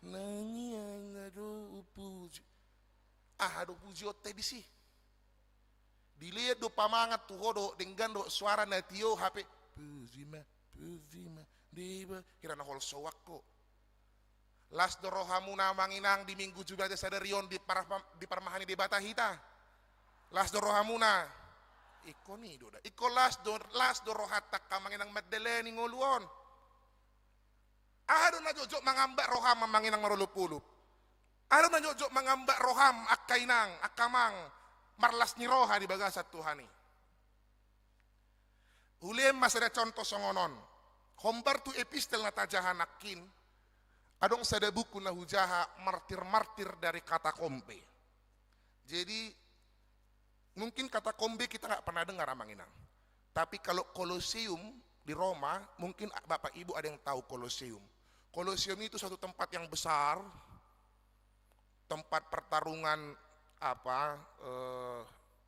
Nang ia na do puji. Aha do pujionta disi? Dilehon do pamangan tu ho dohot denggan dohot suara na tio hape. Puji ma, puji ma Debata. Hira na holsoan ho. Las do rohamuna amang inang di Minggu Jubilat sadari on di par-, diparmahani Debata hita. Las do rohamuna. Ingkon i do da. Ingkon las do, las do rohanta angka amang inang mandalani ngolu on. Aha do na jotjot mangamba roham amang inang marolopolop? Aha do na jotjot mangamba roham angka inang, angka amang, marlas ni roha di bagasan Tuhan i? Hulehon ma sada contoh songon on. Hombar tu epistel na tajaha nangkin, adong sada buku na hujaha, martir-martir dari katakombe. Jadi, mungkin katakombe kita nggak pernah dengar, amang inang. Tapi kalau Koloseum di Roma, mungkin bapak ibu ada yang tahu Koloseum. Koloseum itu suatu tempat yang besar, tempat pertarungan apa, eh,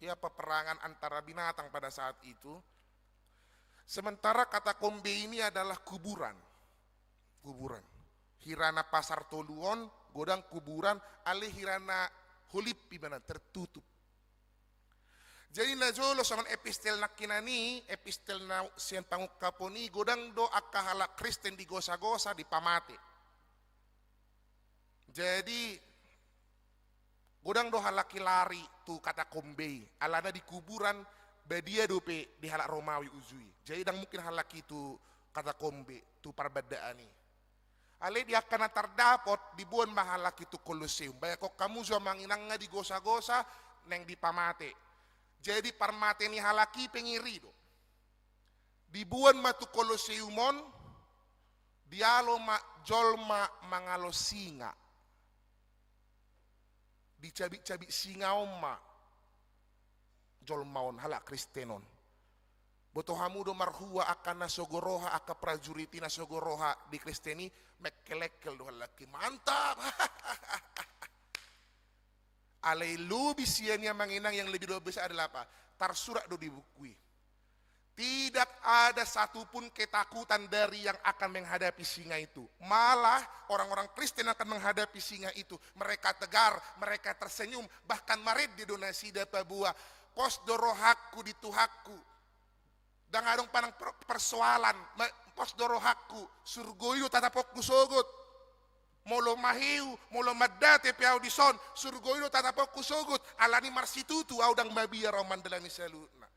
ya, peperangan antara binatang pada saat itu. Sementara katakombe ini adalah kuburan. Kuburan. Hira na pasar tolu on, godang kuburan, alai hira na holip ibana, tertutup. Jadi na jolo songon epistel nangkinan i, epistel na sian pangungkapon i, godang do angka halak Kristen digosa-gosa, dipamate. Jadi, godang do halak i lari tu katakombe i, alana di kuburan badia dope di halak Romawi uju i. Jadi, ndang mungkin halak i tu katakombe, tu parbandaan i. Alai di angka na tardapot, diboan ma halak i tu Koloseum. Bayangkon hamu jo amang inang, nga digosa-gosa, naeng dipamate. Jadi, parmate ni halak i pe ngeri do. Diboan ma tu Koloseum on, dialo ma jolma mangalo singa. Dicabik-cabik singa on ma jolma on, halak Kristen on. Boto hamu do marhua angka na sogo roha, angka prajurit i na sogo roha di Kristen i, mengkel-engkel do halak i, mantap. Alai lobi sian i amang inang, yang lebih luar biasa adalah apa? Tarsurat do di buku i. Tidak ada satupun ketakutan dari yang akan menghadapi singa itu. Malah orang-orang Kristen akan menghadapi singa itu. Mereka tegar, mereka tersenyum, bahkan marende do nasida paboa. Pos do rohangku di Tuhanku. Ndang adong panang per-, persoalan, ma-, pos do rohangku, surgo i do tatapongku sogot. Molo maheu, molo mandate pe au dison, surgo i do tatapongku sogot, alani marsitutu au, ndang mabiar au mandalani saluhutna.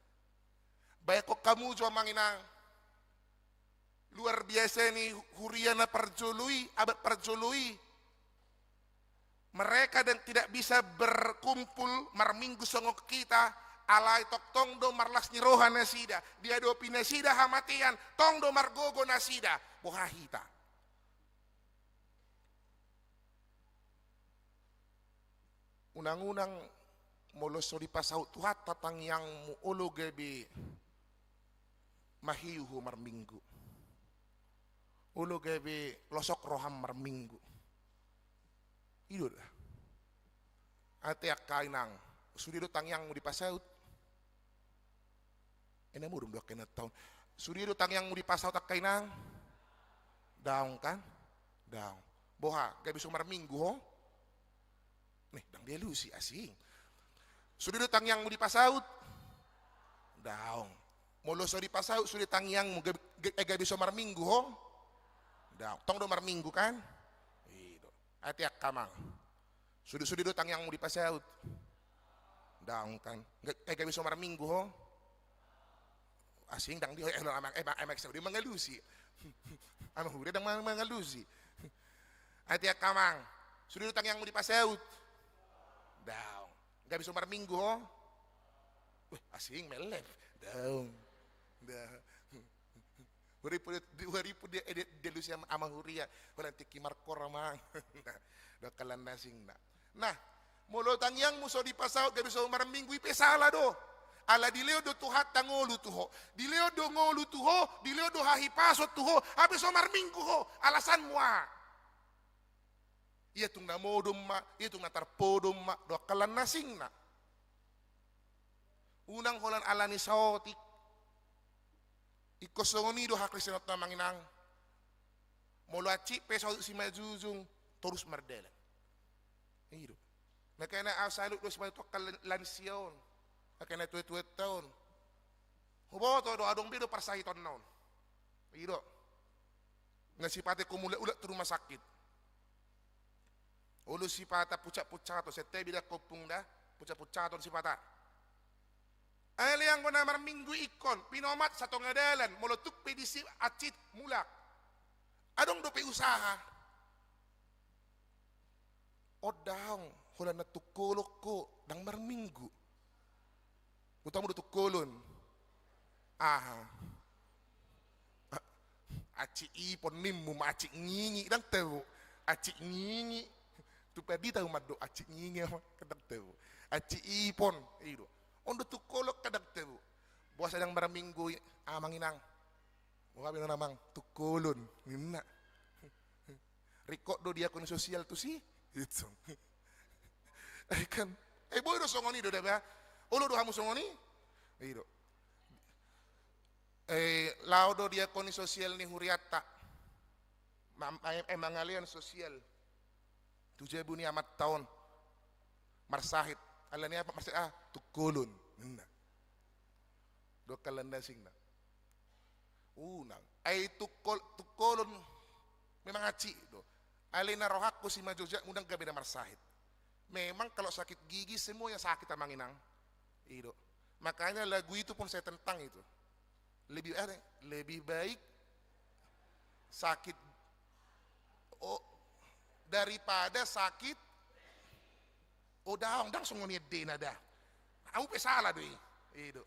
Bayangkon hamu jo amang inang. Luar biasa ni huria na parjolo i, abad parjolo i. Mereka dan tidak bisa berkumpul marminggu songon kita, alai tongtong do marlas ni roha nasida, diadopi nasida hamatean, tong do margogo nasida, boha hita. Unang-unang molo so dipasaut Tuhanta tangiangmu, olo gabe maheu ho marminggu. Olo gabe losok roham marminggu. I do da. Ate angka inang, sude do tangiangmu dipasaut? Ena modom do angka inang taon. Sude do tangiangmu dipasaut angka inang? Daong kan? Daong. Boha, gabe so marminggu ho? Nih, ndang dialusi, asing. Sude do tangiangmu dipasaut? Daong. Molo so dipasaut sude tangiangmu, gabe, ga-, eh, gabe so marminggu ho? Daong. Tong do marminggu kan? I do. Ate angka amang. Sude, sude do tangiangmu dipasaut? Daong kan? Ga-, eh, gabe so marminggu ho? Asing, ndang di, eh, amang, eh, amang, eh, amang, sude mangalusi. Amang huria ndang mang-, mangalusi. Ate angka amang. Sude do tangiangmu dipasaut? Daong. Gabe so marminggu ho? Weh, asing, melep. Daong. Da. Dua ribu, dua ribu dia, eh, dia, dia lusi ama, ama huria. Holan tingki markor amang. Nah, dohot halak na asing na. Nah, molo tangiangmu so dipasaut gabe so marminggu i pe sala do. Ala dilehon do Tuhanta ngolu tu ho. Dilehon do ngolu tu ho, dilehon do hahipason tu ho, hape so marminggu ho. Alasanmu aha? Ia tung na modom ma, ia tung na tarpodom ma, dohot halak na asing na. Unang holan ala ni saotik. Ingkon songon i do hakristenonta amang inang. Molo hansit pe saotik simanjujung, torus mardalan. I do. Makana au salut do simanjujung tu angka lan-, lansia on. Angka na tuatuanta on. Huboto do adong be do parsahitonna on. I do. Nga sipata ingkon mulak-ulak tu rumah sakit. Olo sipata puncak-puncak on, sente bida kopung da, puncak-puncak on sipata. Alai anggo na marminggu ingkon, pinomat satonga dalan, molo tung pe disi hansit mulak. Adong dope usaha. On daong, holan na tungkolon ho, ndang marminggu. Botomu do tungkolon. Aha. A-, hansit ipon nimmu ma hansit ngingi, ndang tabo. Hansit ngingi. Tu pandita mandok hansit ngingi, ndang tabo. Hansit ipon, i do. On do tungkolon ndang tabo. Boasa ndang marminggu i, amang inang. Boha be non amang, tungkolon, ninna. Ringkot do diakoni sosial tusi. Itsong. Eh kan. Eh, boi do songon i do da ba. Olo do hamu songon i? I do. Eh, laho do diakoni sosial ni hurianta. Ma-, eh, eh, mangalean sosial. Tu jabu ni amanta on. Marsahit. Ala ni aha marsahit? Ah, tungkolon. Ninna. Dohot halak na asing na. Unang. Ai tungkol-, tungkolon memang hansit do. Alai na rohangku simanjujung unang gabe na marsahit. Memang kalau sakit gigi semuanya sakit amang inang. I do. Makanya lagu itu pun saya tentang itu. Lebih, eh, lebih baik sakit, oh, daripada sakit, oh, daong, ndang songon i endena da. Au pe sala do i. I do.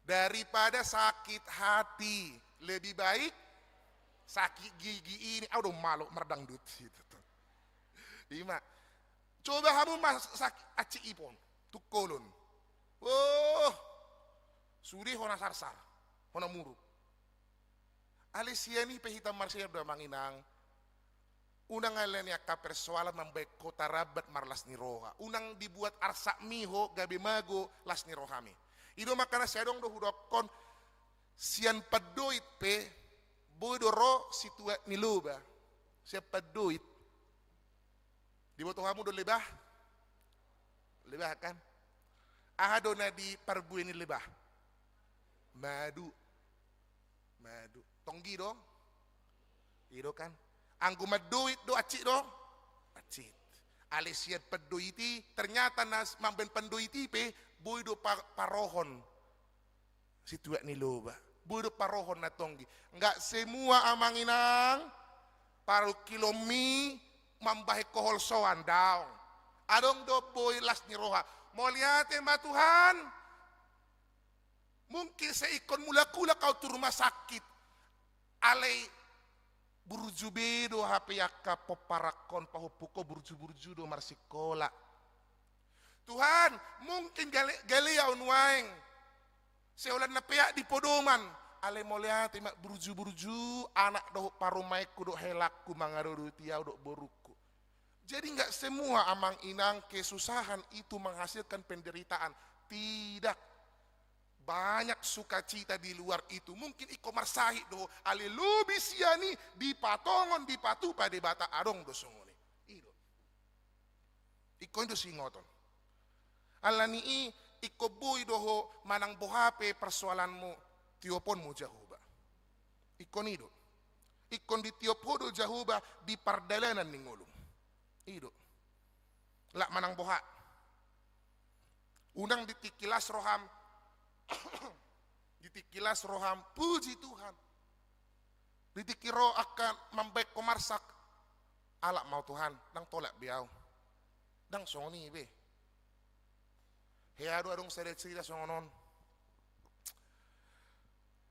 Daripada sakit hati, lebih baik sakit gigi ini. Au do malo mardangdut. I do. I ma. Coba hamu ma sakit hansit ipon. Tungkolon. Oh. Sude hona sarsar. Hona muruk. Alai sian i pe hita marsiar do amang inang. Unang ala ni angka persoalan mambahen ho tarambat marlas ni roha. Unang dibuat arsakmi ho gabe mago las ni rohami. I do makana sai adong do hudokkon sian pandoit pe boi do ro situak ni loba. Sian pandoit. Diboto hamu do lebah? Lebah kan? Aha do na diparbue ni lebah? Madu. Madu. Tonggi do? I do kan? Anggo mandoit do hansit do? Hansit. Alai sian pandoit i, ternyata na s-, mambahen pandoit i pe, boi do pa-, parohon situak ni loba. Boi do parohon na tonggi. Nggak semua amang inang parungkilonmi mambahen ho holsoan, daong. Adong do boi las ni roha. Mauliate ma Tuhan. Mungkin sai ingkon mulak-ulak au tu rumah sakit. Alai burju be do hape angka pomparanghon, pahompungkon burju-burju do marsikola. Tuhan, mungkin gale, gale au nuaeng. Sai holan na peak di podoman. Alai mauliate ma burju-burju anak dohot parumaenku dohot helangku mangaradoti au dohot borungku. Jadi nggak semua amang inang kesusahan itu menghasilkan penderitaan. Tidak. Banyak sukacita di luar itu. Mungkin ingkon marsahit do, alai lobi sian i dipatongon, dipatupa Debata, adong do songon i. I do. Ingkon i do siingoton. Ala ni i ingkon boi do ho manang boha pe persoalanmu, tiopon ma Jahowa. Ingkon i do. Ingkon ditiop ho do Jahowa di pardalanan ni ngolum. I do. Lak manang boha. Unang di tingki las roham. Di tingki las roham, puji Tuhan. Di tingki ro angka mambahen ho marsak. Alap ma au Tuhan, ndang tolap be au. Ndang songon i be. Hea do adong sada cerita songon on.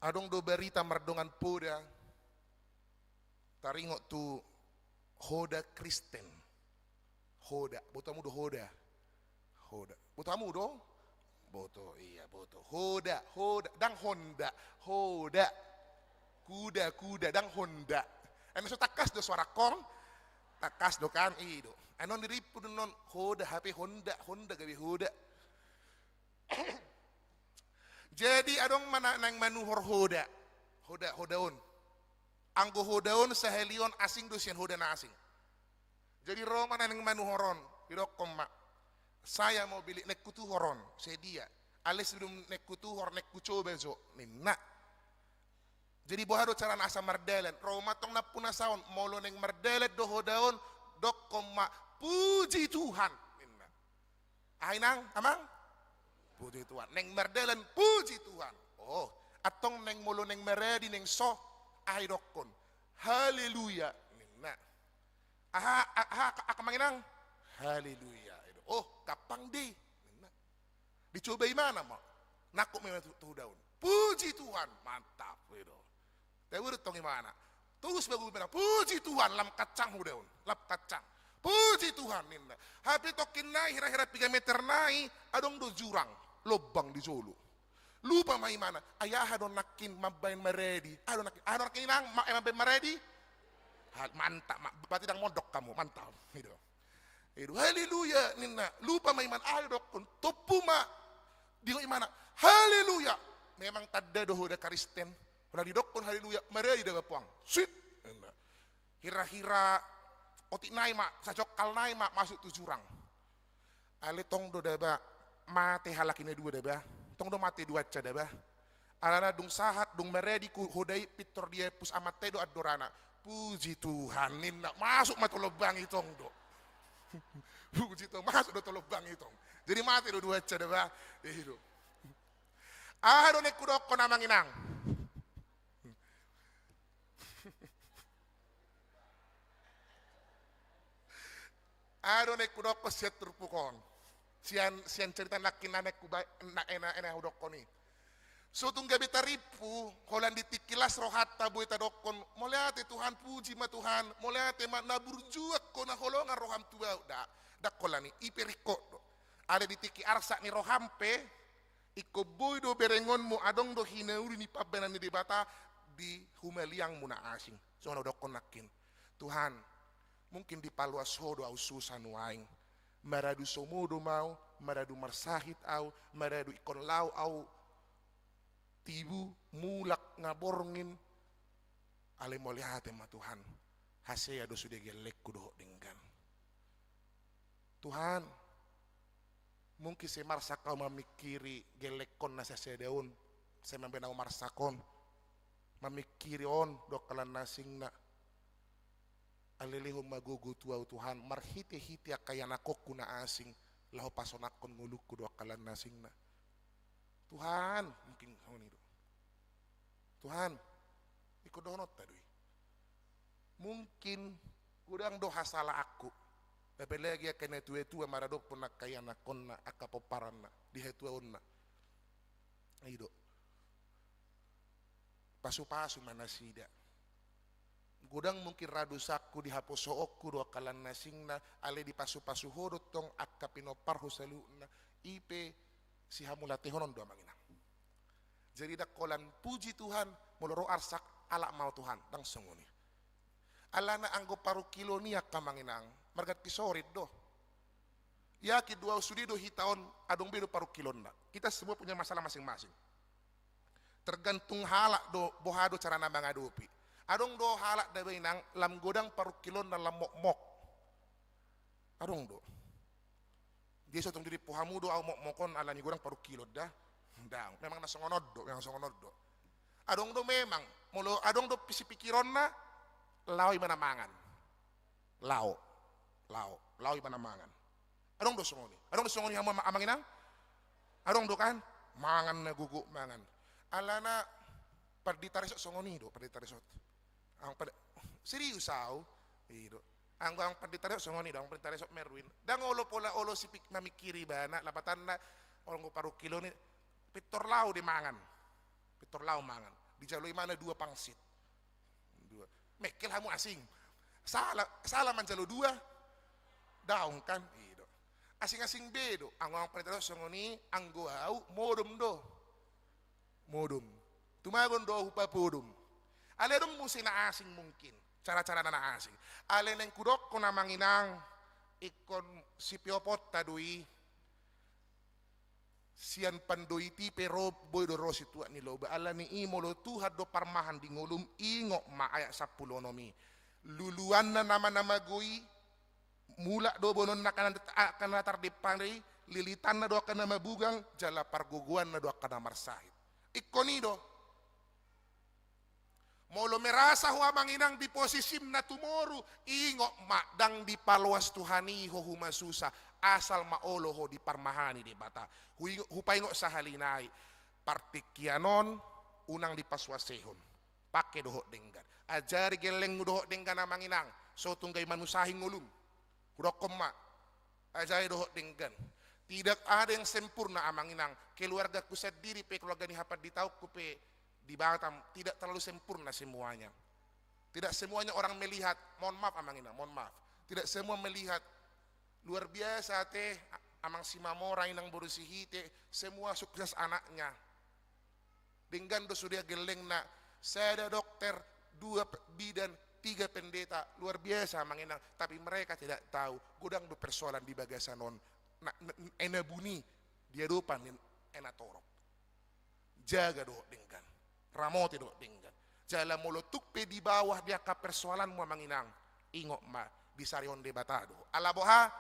Adong do barita mardongan poda, taringot tu Hoda Kristen. Hoda, boto hamu do Hoda? Hoda. Boto hamu do? Boto, iya, boto. Hoda, Hoda, ndang Honda, Hoda. Kuda, kuda, ndang Honda. Eme so tangkas do suarangkon, tangkas do kan, i do. Annon dirimpu do annon Hoda, hape Honda, Honda gabe Hoda. Jadi adong ma na-, naeng manuhor Hoda. Hoda, Hoda on. Anggo Hoda on sahali on asing do sian Hoda na asing. Jadi ro ma na naeng manuhor on, didokkon ma, "Saya mau beli, naeng hutuhor on, sedia. Alai sebelum naeng hutuhor, naeng hucoba jo," ninna. Jadi boha do carana asa mardalan? Ro ma tong nampuna sa on, molo naeng mardalan do Hoda on, dokkon ma, "Puji Tuhan," ninna. Aha inang, amang? Puji Tuhan. Naeng mardalan, puji Tuhan. Oh, antong naeng molo naeng maradi naeng so, aha didokkon? "Haleluya," ninna. Aha, aha, aha, amang inang? "Haleluya." Oh, gampang deh, ninna. Dicoba imana ma. Nangkok ma imana tu, tu Hoda on. "Puji Tuhan, mantap," i do. Taboru tong imana. Torus bagu imana, "Puji Tuhan," lam kancang Hoda on. Lam kancang. "Puji Tuhan," ninna. Hape tongkin nai hira-hira piga meter nai, adong do jurang, lobang di jolo. Lupa ma imana, "Ai aha do nangkin mambaen maradi? Aha do nangkin, aha do nangkin inang, ma-, eh, mambaen maradi?" Ha, mantap, ma-, berarti ndang mondok hamu, mantap. I do. I do, "Haleluya," ninna. Lupa ma imana, aha do dokkon? Tompu ma diingot imana, "Haleluya." Memang tanda do Hoda Kristen. Holan didokkon haleluya, maradi daba puang. Sip. Hira-hira otik nai ma, sajongkal nai ma masuk tu jurang. Alai tong do daba mate halak i na dua daba. Tong do mate duansa daba. Alana dung sahat, dung maradi Hoda i, pintor diapus amanta i do andorana. "Puji Tuhan," ninna. Masuk ma tu lobang i tong do. Puji Tuhan, masuk do tu lobang i tong. Jadi mate do duansa daba. I do. Aha do naeng hudokkon, amang inang? Aha do naeng hudokkon sian turpuk on? Sian, sian cerita nangkin na naeng huba-, na, na, na hudokkon i. So tung gabe tarimpu, holan di tingki las rohanta boi tadokkon, "Mauliate Tuhan, puji ma Tuhan, mauliate ma na burju angka na holongan roham tu ahu." Nda, ndang holan i, i pe ringkot do. Alai di tingki arsak ni roham pe, ingkon boi do berengonmu adong do hinauli ni pambahenan ni Debata di humaliangmu na asing. Songon na hudokkon nangkin. Tuhan, mungkin dipaluas Ho do ahu susa nuaeng. Maradu somo do ma ahu, maradu marsahit ahu, maradu ingkon laho ahu tibu, mulak nga borngin. Alai mauliate ma Tuhan, hasea do sude gellengku dohot denggan. Tuhan, mungkin sai marsak ahu mamingkiri gellengkon na sasada on, sai mambaen ahu marsak on, mamingkiri on dohot angka na asingna. Alai lehon ma gogo tu ahu Tuhan, marhitehite angka ianakhonku na asing, laho pasonangkon ngolungku dohot angka na asingna. Tuhan, mungkin songon i do. Tuhan, ingkon dohononta do i. Mungkin godang do hasalaanku. Apalagi angka na tuatua maradophon angka ianakhonna, angka pomparanna, di hatuaonna. I do. Pasupasu ma nasida. Godang mungkin ra dosaku di haposoonku dohot angka na asingna, alai dipasupasu Ho do tong angka pinomparhu saluhutna, i pe sihamauliatehonon do, amang inang. Jadi ndang holan puji Tuhan, molo ro arsak, alap ma ahu Tuhan, ndang songon i. Alana anggo parungkilon i, angka amang inang, marganti sorit do. Yakin do ahu, sude do hita on, adong be do parungkilonna. Kita semua punya masalah masing-masing. Tergantung halak do, boha do carana mangadopi. Adong do halak daba, inang, lam godang parungkilonna, lam mokmok. Adong do. Dia so tung dirimpu hamu do ahu mokmok on alani godang parungkilon da. Ndang, memang na songon on do, memang songon on do. Adong do memang, molo adong do sipikironna, laho ibana mangan. Laho, laho, laho ibana mangan. Adong do songon i. Adong do songon i hamu ama-, amang inang? Adong do kan? Mangan na gogo mangan. Alana Pandita Resort songon i do, Pandita Resort. Amang Pandi-, serius ahu. I do. Anggo Amang Pandita Resort songon i do, Amang Pandita Resort Merwin. Ndang olo pola olo sipik-, mamingkiri ibana, lapatanna, olo anggo parungkilon i, pintor laho do mangan. Pintor laho mangan. Dijalo imana dua pangsit. Dua. Mengkel hamu asing. Salah, salah manjalo dua. Daong kan? I do. Asing-asing be do. Anggo amang pendeta do songon i, anggo au modom do. Modom. Tumagon do au hupapodom. Alai adong muse na asing mungkin. Cara-cara na asing. Alai naeng hudokkon amang inang, ingkon sipeoponta do i. Sian pandoit i pe ro, boi do ro situak ni loba. Alani i molo Tuhan do parmahan di ngolum, ingot ma ayat sampulu onom i. Luluanna nama na mago i, mulak do bononna angka na tardempan i, lilitanna do angka na mabugang, jala pargogoanna do angka na marsahit. Ingkon i do. Molo merasa ho amang inang di posisim na tumoru, ingot ma, ndang dipaloas Tuhan i ho humasusa, asal ma olo ho diparmahani Debata. Huingot, hupaingot sahali nai, partingkian on unang dipasuasehon. Pangke dohot denggan. Ajari gellengmu dohot denggan amang inang, so tung gabe manusahi ngolum. Hudokkon ma, ajari dohot denggan. Tidak ada yang sempurna amang inang. Keluargaku sendiri pe, keluarga ni hapanditaonku pe di Batam, tidak terlalu sempurna semuanya. Tidak semuanya orang melihat, mohon maaf amang inang, mohon maaf. Tidak semua melihat, luar biasa te, a-, amang si Mamora, inang boru si Hite, semua sukses anaknya. Denggan do sude gellengna, sada dokter, dua pe-, bidan, tiga pendeta, luar biasa amang inang, tapi mereka tidak tahu, godang do persoalan di bagasan on, na, na, na buni, di adopan ni na torop. Jaga dohot denggan, ramoti dohot denggan. Jala molo tung pe di bawah di angka persoalanmu amang inang, ingot ma, disarihon Debata do. Ala boha?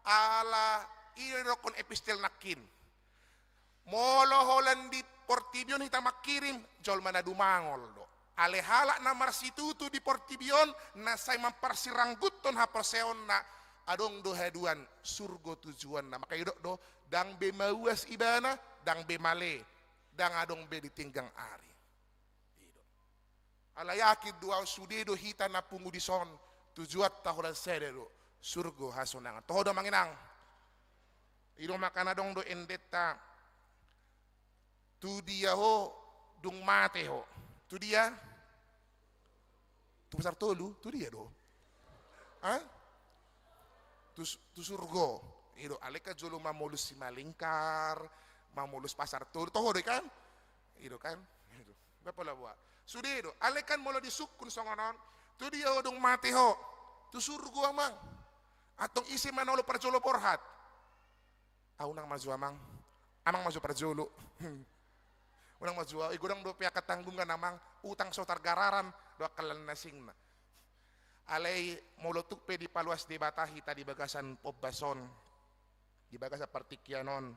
Ala i do didokkon epistel nangkin. Molo holan di portibi on hita mangkirim, jolma na dumangol do. Alai halak na marsitutu di portibi on, na sai mamparsiranggutton haporseaonna, adong do haduan, surgo tujuanna. Maka didok do, ndang be mauas ibana, ndang be male, ndang adong be ditenggang ari. I do. Ala yakin do au sude do hita na pungu dison, tujuanta holan sada do, surgo hasonangan. Toho do amang inang. I do makana adong do endenta, tu dia ho dung mate ho. Tu dia? Tu Pasar Tolu, tu dia do? Ha? Tu s-, tu surgo. I do, alai kan jolo mamolus Simalingkar, mamolus Pasar Tolu, toho do i kan? I do kan? I do. Ndang pola boha. Sude do, alai kan molo disungkun songon on, tu dia ho dung mate ho? Tu surgo amang. Antong ise ma na olo parjolo borhat? Au unang ma jo amang. Amang ma jo parjolo. Unang ma jo au, i godang dope angka tanggungan amang, utang so targararan, do angka lan na asingna. Alai molo tung pe dipaloas Debata hita di bagasan pombas on, di bagasan partingkian on,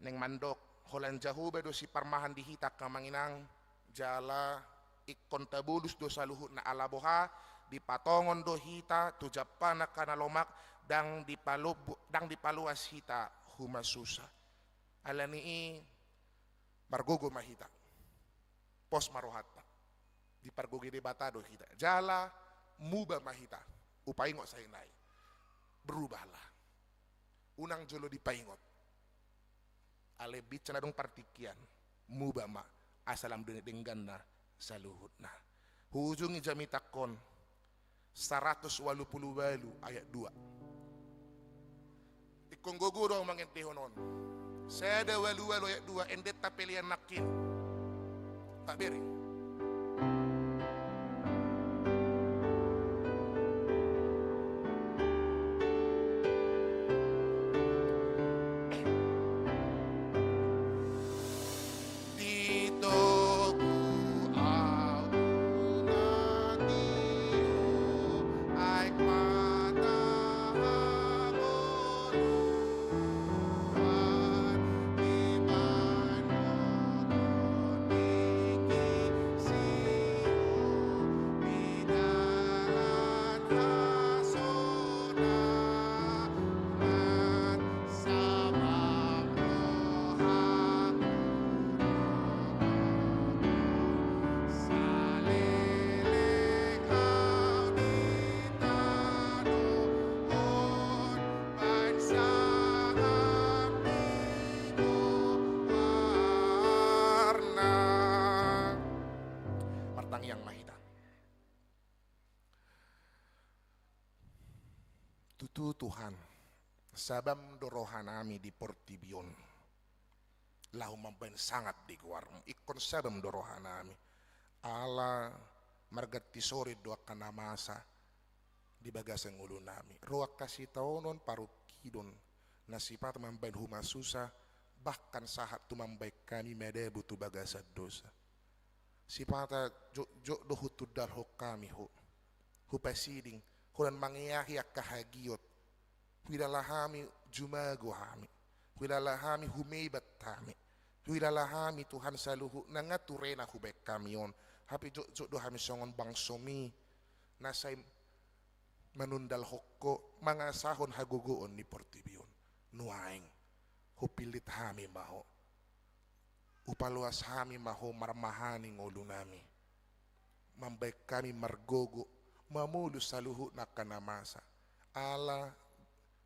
naeng mandok, holan Jahowa do siparmahan di hita angka amang inang, jala ingkon tabolus do saluhutna ala boha, dipatongon do hita tu jampana angka na lomak, ndang dipalo-, ndang dipaloas hita humasusa. Alani i margogo ma hita. Pos ma rohanta. Dipargogoi Debata do hita. Jala muba ma hita. Hupaingot sahali nai. Berubahlah. Unang jolo dipaingot. Alai binsar na adong partingkian, muba ma, asa lam dengganna saluhutna. Huujungi jamitangkon, saratus ualu pulu ualu ayat dua. Ingkon gogo do au mangendehon on. Sada ualu ualu ayat dua, endenta pelean nangkin. Tak bere. Tu Tuhan, sabam do rohanami di portibi on, laho mambahen sangap di goarmu. Ingkon sabam do rohanami, ala marganti sorin do angka na masa di bagasan ngolunami. Ro angka sitaonon parungkilon na sipata mambahen humasusa, bahkan sahat tu mambahen hami madabu tu bagasan dosa. Sipata jotjot do hutundalhon hami ho, hupasiding, holan mangeahi angka hagiot. Huilala hami jumago hami, huilala hami humebat hami, huilala hami Tuhan saluhutna nga turena hubahen hami on. Hape jotjot do hami songon bangsomi na sai manundalhon ho mangasahon hagogoon ni portibi on. Nuaeng hupillit hami ma ho, hupaloas hami ma ho marmahani ngolunami, mambahen hami margogo mamolus saluhutna angka na masa, ala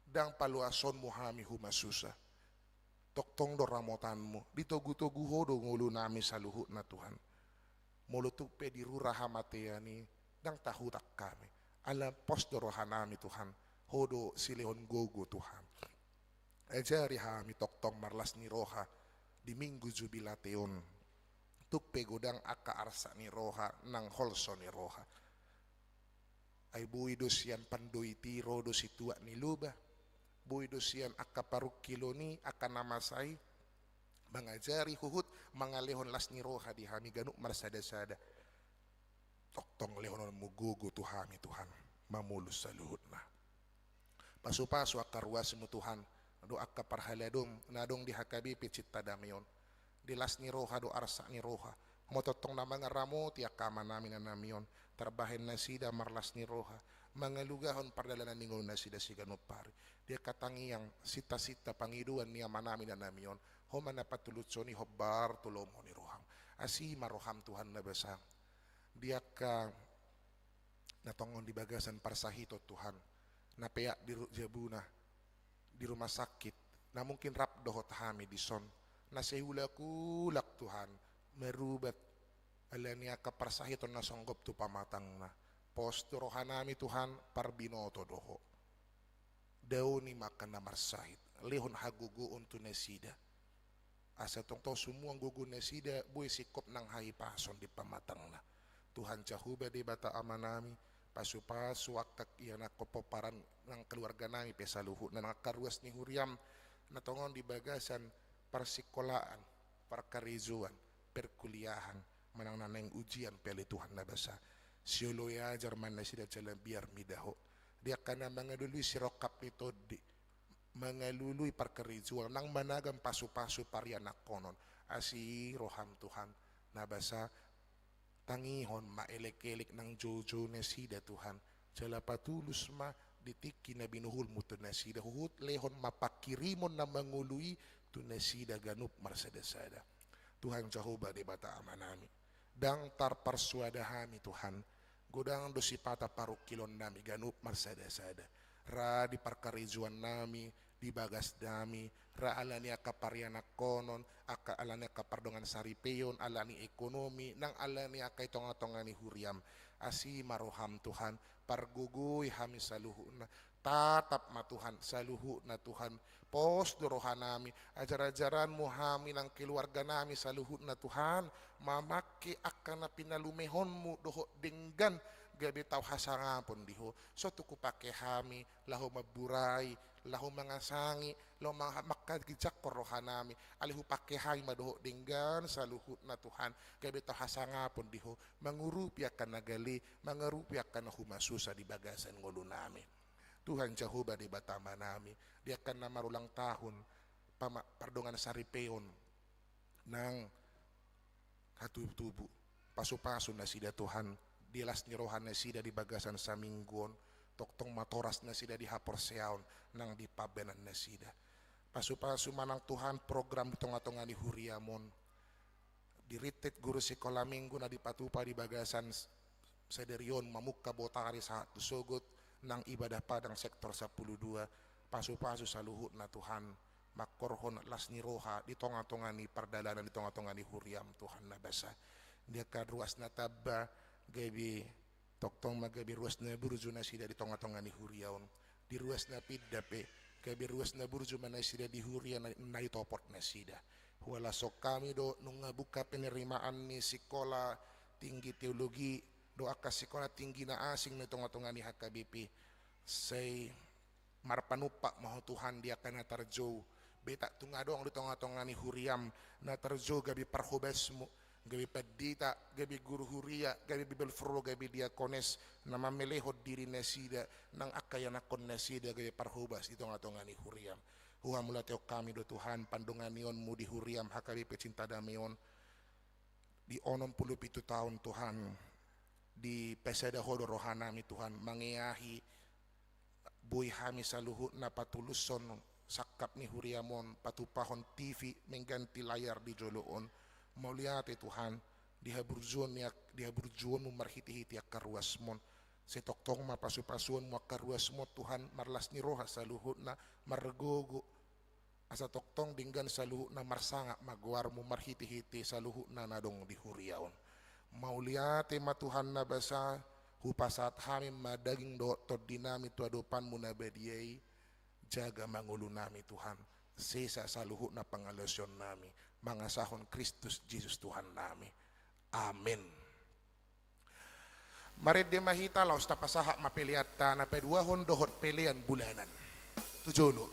ndang paloasonmu hami humasusa. Tongtong do ramotanmu, ditogutogu ho do ngolunami saluhutna Tuhan. Molo tung pe di rura hamatean i, ndang tahutak hami, ala pos do rohanami Tuhan, ho do silehon gogo Tuhan. Ajari hami tongtong marlas ni roha di Minggu Jubilate on. Tung pe godang angka arsak ni roha nang holso ni roha. Ai boi do sian pandoit i ro do situak ni loba, boi do sian angka parungkilon i angka na masa i mangajari huhut mangalehon las ni roha di hami ganup marsadasada. Tongtong lehononmu gogo tu hami Tuhan, mamolus saluhutna. Pasupasu angka ruasmu Tuhan, dohot angka parhaladom na adong di H K B P Cinta Damai on, di las ni roha dohot arsak ni roha. Hamu tongtong na mangaramoti angka amanami inanami on, tarbahen nasida marlas ni roha mangalugahon pardalanan ni ngolu nasida siganup ari. Di angka tangiang, sintasinta, pangidoan ni amanami inanami on, Ho ma na patulushon i, hombar tu lomo ni roham. Asi ma roham Tuhan na basa di angka na tongon di bagasan parsahiton Tuhan, na peak di ru-, jabuna di rumah sakit, na mungkin rap dohot hami dison, na sai hulak-hulak Tuhan marubat ala ni angka parsahiton na songgop tu pamatangna. Pos do rohanami Tuhan, parbinoto do Ho. Daoni ma angka na marsahit, lehon hagogoon tu nasida. Asa tongtong sumuang gogo nasida, boi singkop nang hahipason di pamatangna. Tuhan Jahowa Debata Amanami, pasupasu angka ianakhon pomparan nang keluarganami pe saluhutna, nang angka ruas ni huriam na tongon di bagasan parsikolaan, parkarejoan, perkuliahan, manang na naeng ujian pe ale Tuhan na basa. Sioloi ajar ma nasida jala biar mida Ho. Di angka na mangalului sirongkap ni tondi, mangalului parkarejoan, nang managam pasupasu parianakhonon. Asi roham Tuhan na basa, tangihon ma elek-elek nang joujou nasida Tuhan. Jala patulus ma di tingki na binuhulmu tu nasida, huhut lehon ma pangkirimon na mangolu i tu nasida ganup marsadasada. Tuhan Jahowa Debata Amanami, ndang tarparsoada hami Tuhan, godang do sipata parungkilonnami ganup marsadasada. Ra di parkarejoannami, di bagasnami, ra ala ni angka parianakhonon, angka ala ni angka pardongan saripeon, ala ni ekonomi, nang ala ni angka i tonga-tonga ni huriam. Asi ma roham Tuhan, pargogoi hami saluhutna. Tatap ma Tuhan, saluhutna Tuhan, pos do rohanami, ajar-ajaranmu hami nang keluarganami saluhutna Tuhan, mamangke angka na pinalumehonmu dohot denggan gabe tau hasangapon di Ho. So tung hupangke hami laho mamburai, laho mangasangi, laho mangha-, manghagijakhon rohanami, alai hupangke hami ma dohot denggan saluhutna Tuhan, gabe tau hasangapon di Ho, mangurupi angka na gale, mangurupi angka na humasusa di bagasan ngolunami. Tuhan Jahowa Debata Amanami, di angka na marulang tahun, pama-, pardongan saripeon, nang hatubutubu, pasupasu nasida Tuhan, di las ni roha nasida di bagasan saminggu on, tongtong matoras nasida di haporseaon nang di pambahenan nasida. Pasupasu ma nang Tuhan program di tonga-tonga ni huriam on, di rintet guru sikola minggu na dipatupa di bagasan s-, sadari on mamungka botari sahat tu sogot, nang ibadah padang sektor sampulu dua, pasupasu saluhutna Tuhan, mangkorhon las ni roha di tonga-tonga ni pardalanan di tonga-tonga ni huriam Tuhan na basa. Di angka ruas na tamba gabe tongtong ma gabe ruas na burju nasida di tonga-tonga ni huria on. di ruas na pinda pe, gabe ruas na burju ma nasida di huria na, na ditopot nasida. Hualashon hami do nunga buka penerimaan ni sikola tinggi teologi, dohot angka sikola tinggi na asing na di tonga-tonga ni H K B P. Sai marpanumpak ma Ho Tuhan di angka na tarjou. Betak tung adong di tonga-tonga ni huriaM na tarjou gabe parhobasMu, gabe pandita, gabe guru huria, gabe bibelvrouw, gabe diakones, na mamelehon diri nasida, nang angka ianakhon nasida gabe parhobas di tonga-tonga ni huriaM. Huamauliatehon hami do Tuhan pandonganionMu di huriaM H K B P Cinta Damai on. Di onom pulu pitu taon Tuhan, dipasada Ho do rohanami Tuhan, mangeahi boi hami saluhutna patulushon sangkap ni huriaM on, patumpahon T V mengganti layar di jolo on. Mauliate Tuhan, di haburjuon ni ak-, di haburjuonMu marhite-hite angka ruasMu on. Sai tongtong ma pasu-pasuonMu angka ruasMu on Tuhan, marlas ni roha saluhutna, margogo. Asa tongtong denggan saluhutna marsangap ma goarMu marhite-hite saluhutna na adong di huria on. Mauliate ma Tuhan na basa, hupasahat hami ma daging dohot tondinami tu adopanMu na badia i, jaga ma ngolunami Tuhan, sesa saluhutna pangalaosionnami, mangasahon Kristus Jesus Tuhannami. Amen. Marende ma hita laos tapasahat ma peleanta na paduahon dohot pelean bulanan. Tu jolo.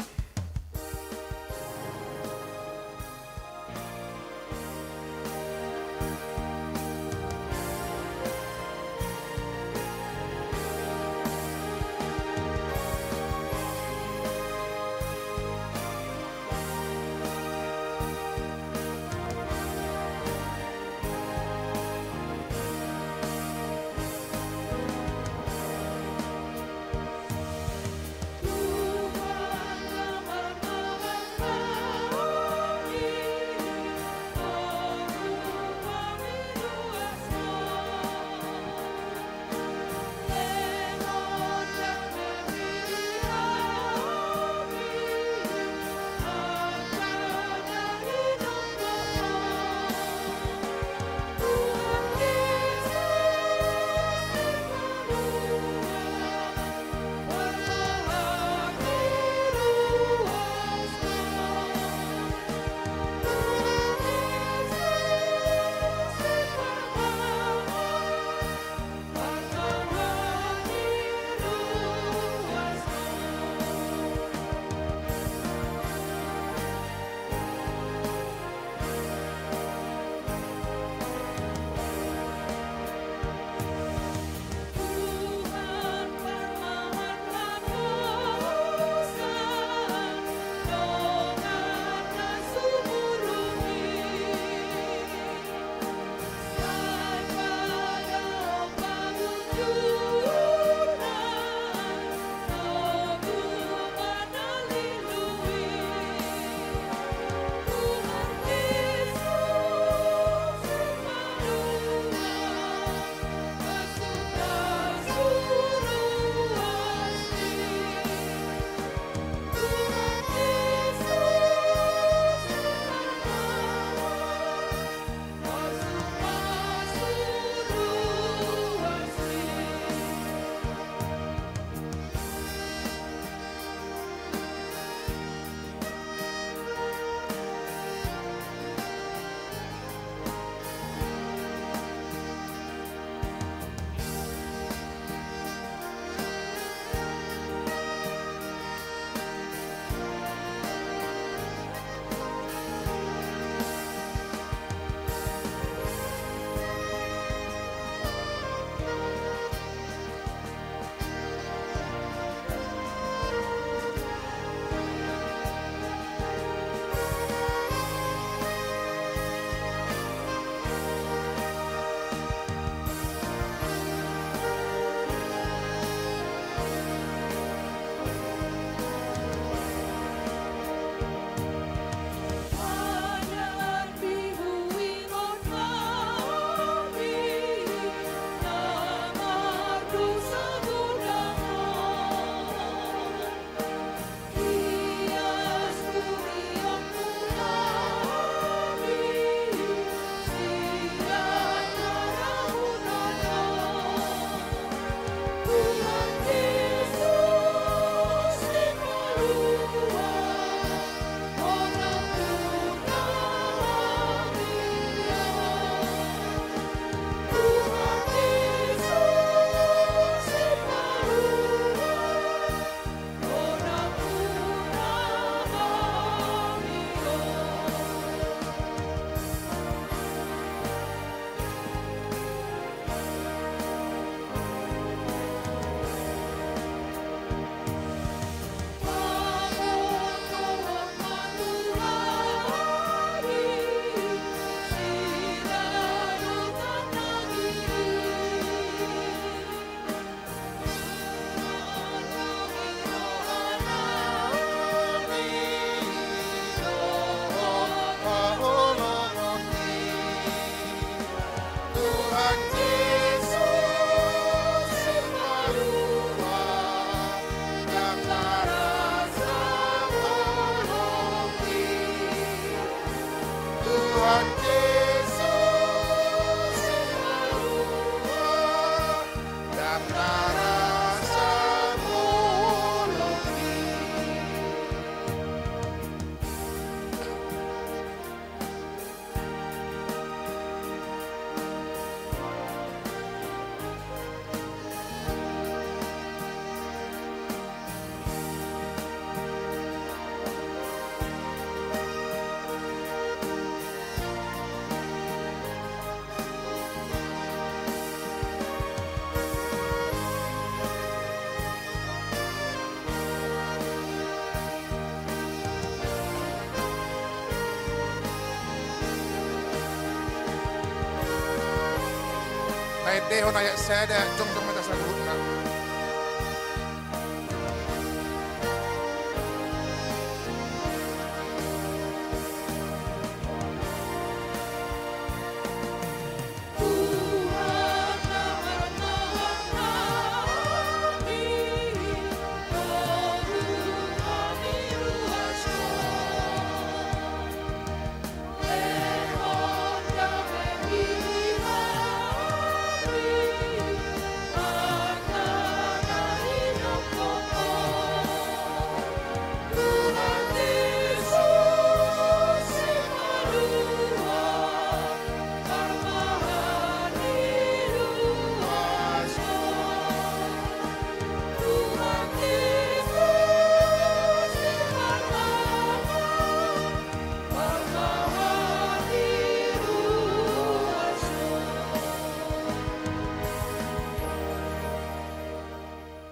Taendehon ayat sada, jongjong ma hita saluhutna.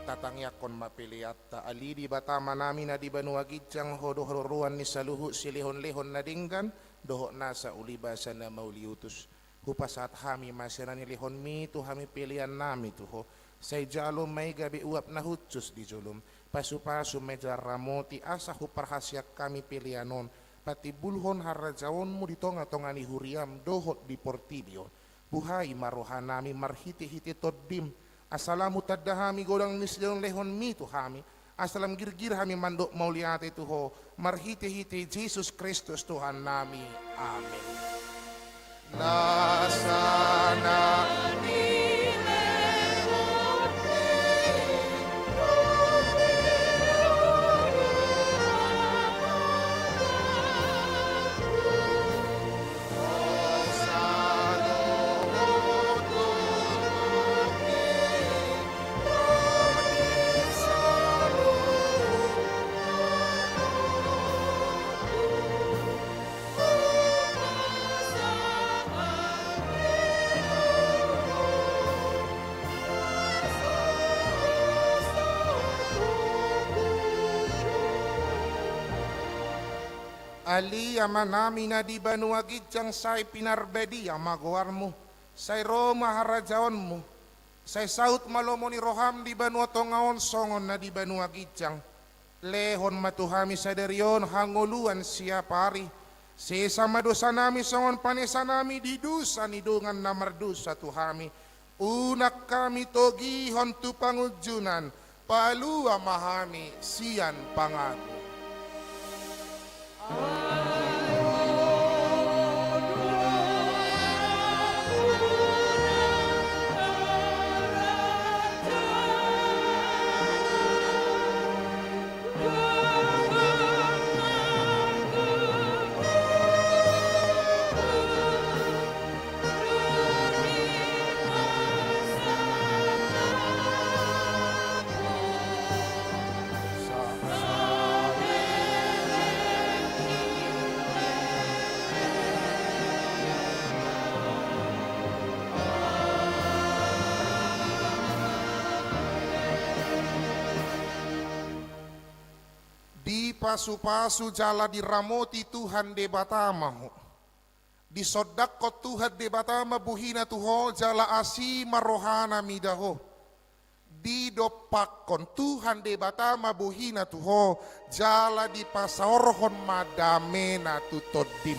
Tatangiangkon ma pelean. Ta ali Debata Amanami na di banua ginjang, Ho do haroroan ni saluhut silehonlehon na denggan dohot nasa uli basa na mauliutus. Hupasahat hami ma sian na nilehonmi tu hami peleannami tu Ho. Sai jalo ma i gabe uap na hushus di jolom. Pasupasu ma i jala ramoti asa huparhaseang hami pelean on patimbulhon harajaonmu di tongatonga ni huriam dohot di portibi on. Buhai ma rohanami marhitehite Tondim, asa lam hutanda hami godang ni silehonlehonmi tu hami, asa lam girgir hami mandok mauliate tu Ho marhitehite Jesus Kristus Tuhannami. Amen. Nasa na nilehonmi. Ale Amanami na di banua ginjang, sai pinarbadia ma goarmu, sai ro ma harajaonmu, sai saut ma lomo ni roham di banua tonga on songon na di banua ginjang. Lehon ma tu hami sadari on hangoluan siapari. Sesa ma dosanami songon panesanami di dosa ni dongan na mardosa tu hami. Unang hami togihon tu pangunjunan, palua ma hami sian pangago. Dipasupasu jala diramoti Tuhan Debata ma ho. Disondangkon Tuhan Debata ma bohina tu ho jala asi ma rohana mida ho. Didompakkon Tuhan Debata ma bohina tu ho jala dipasaorhon ma damena tu tondim.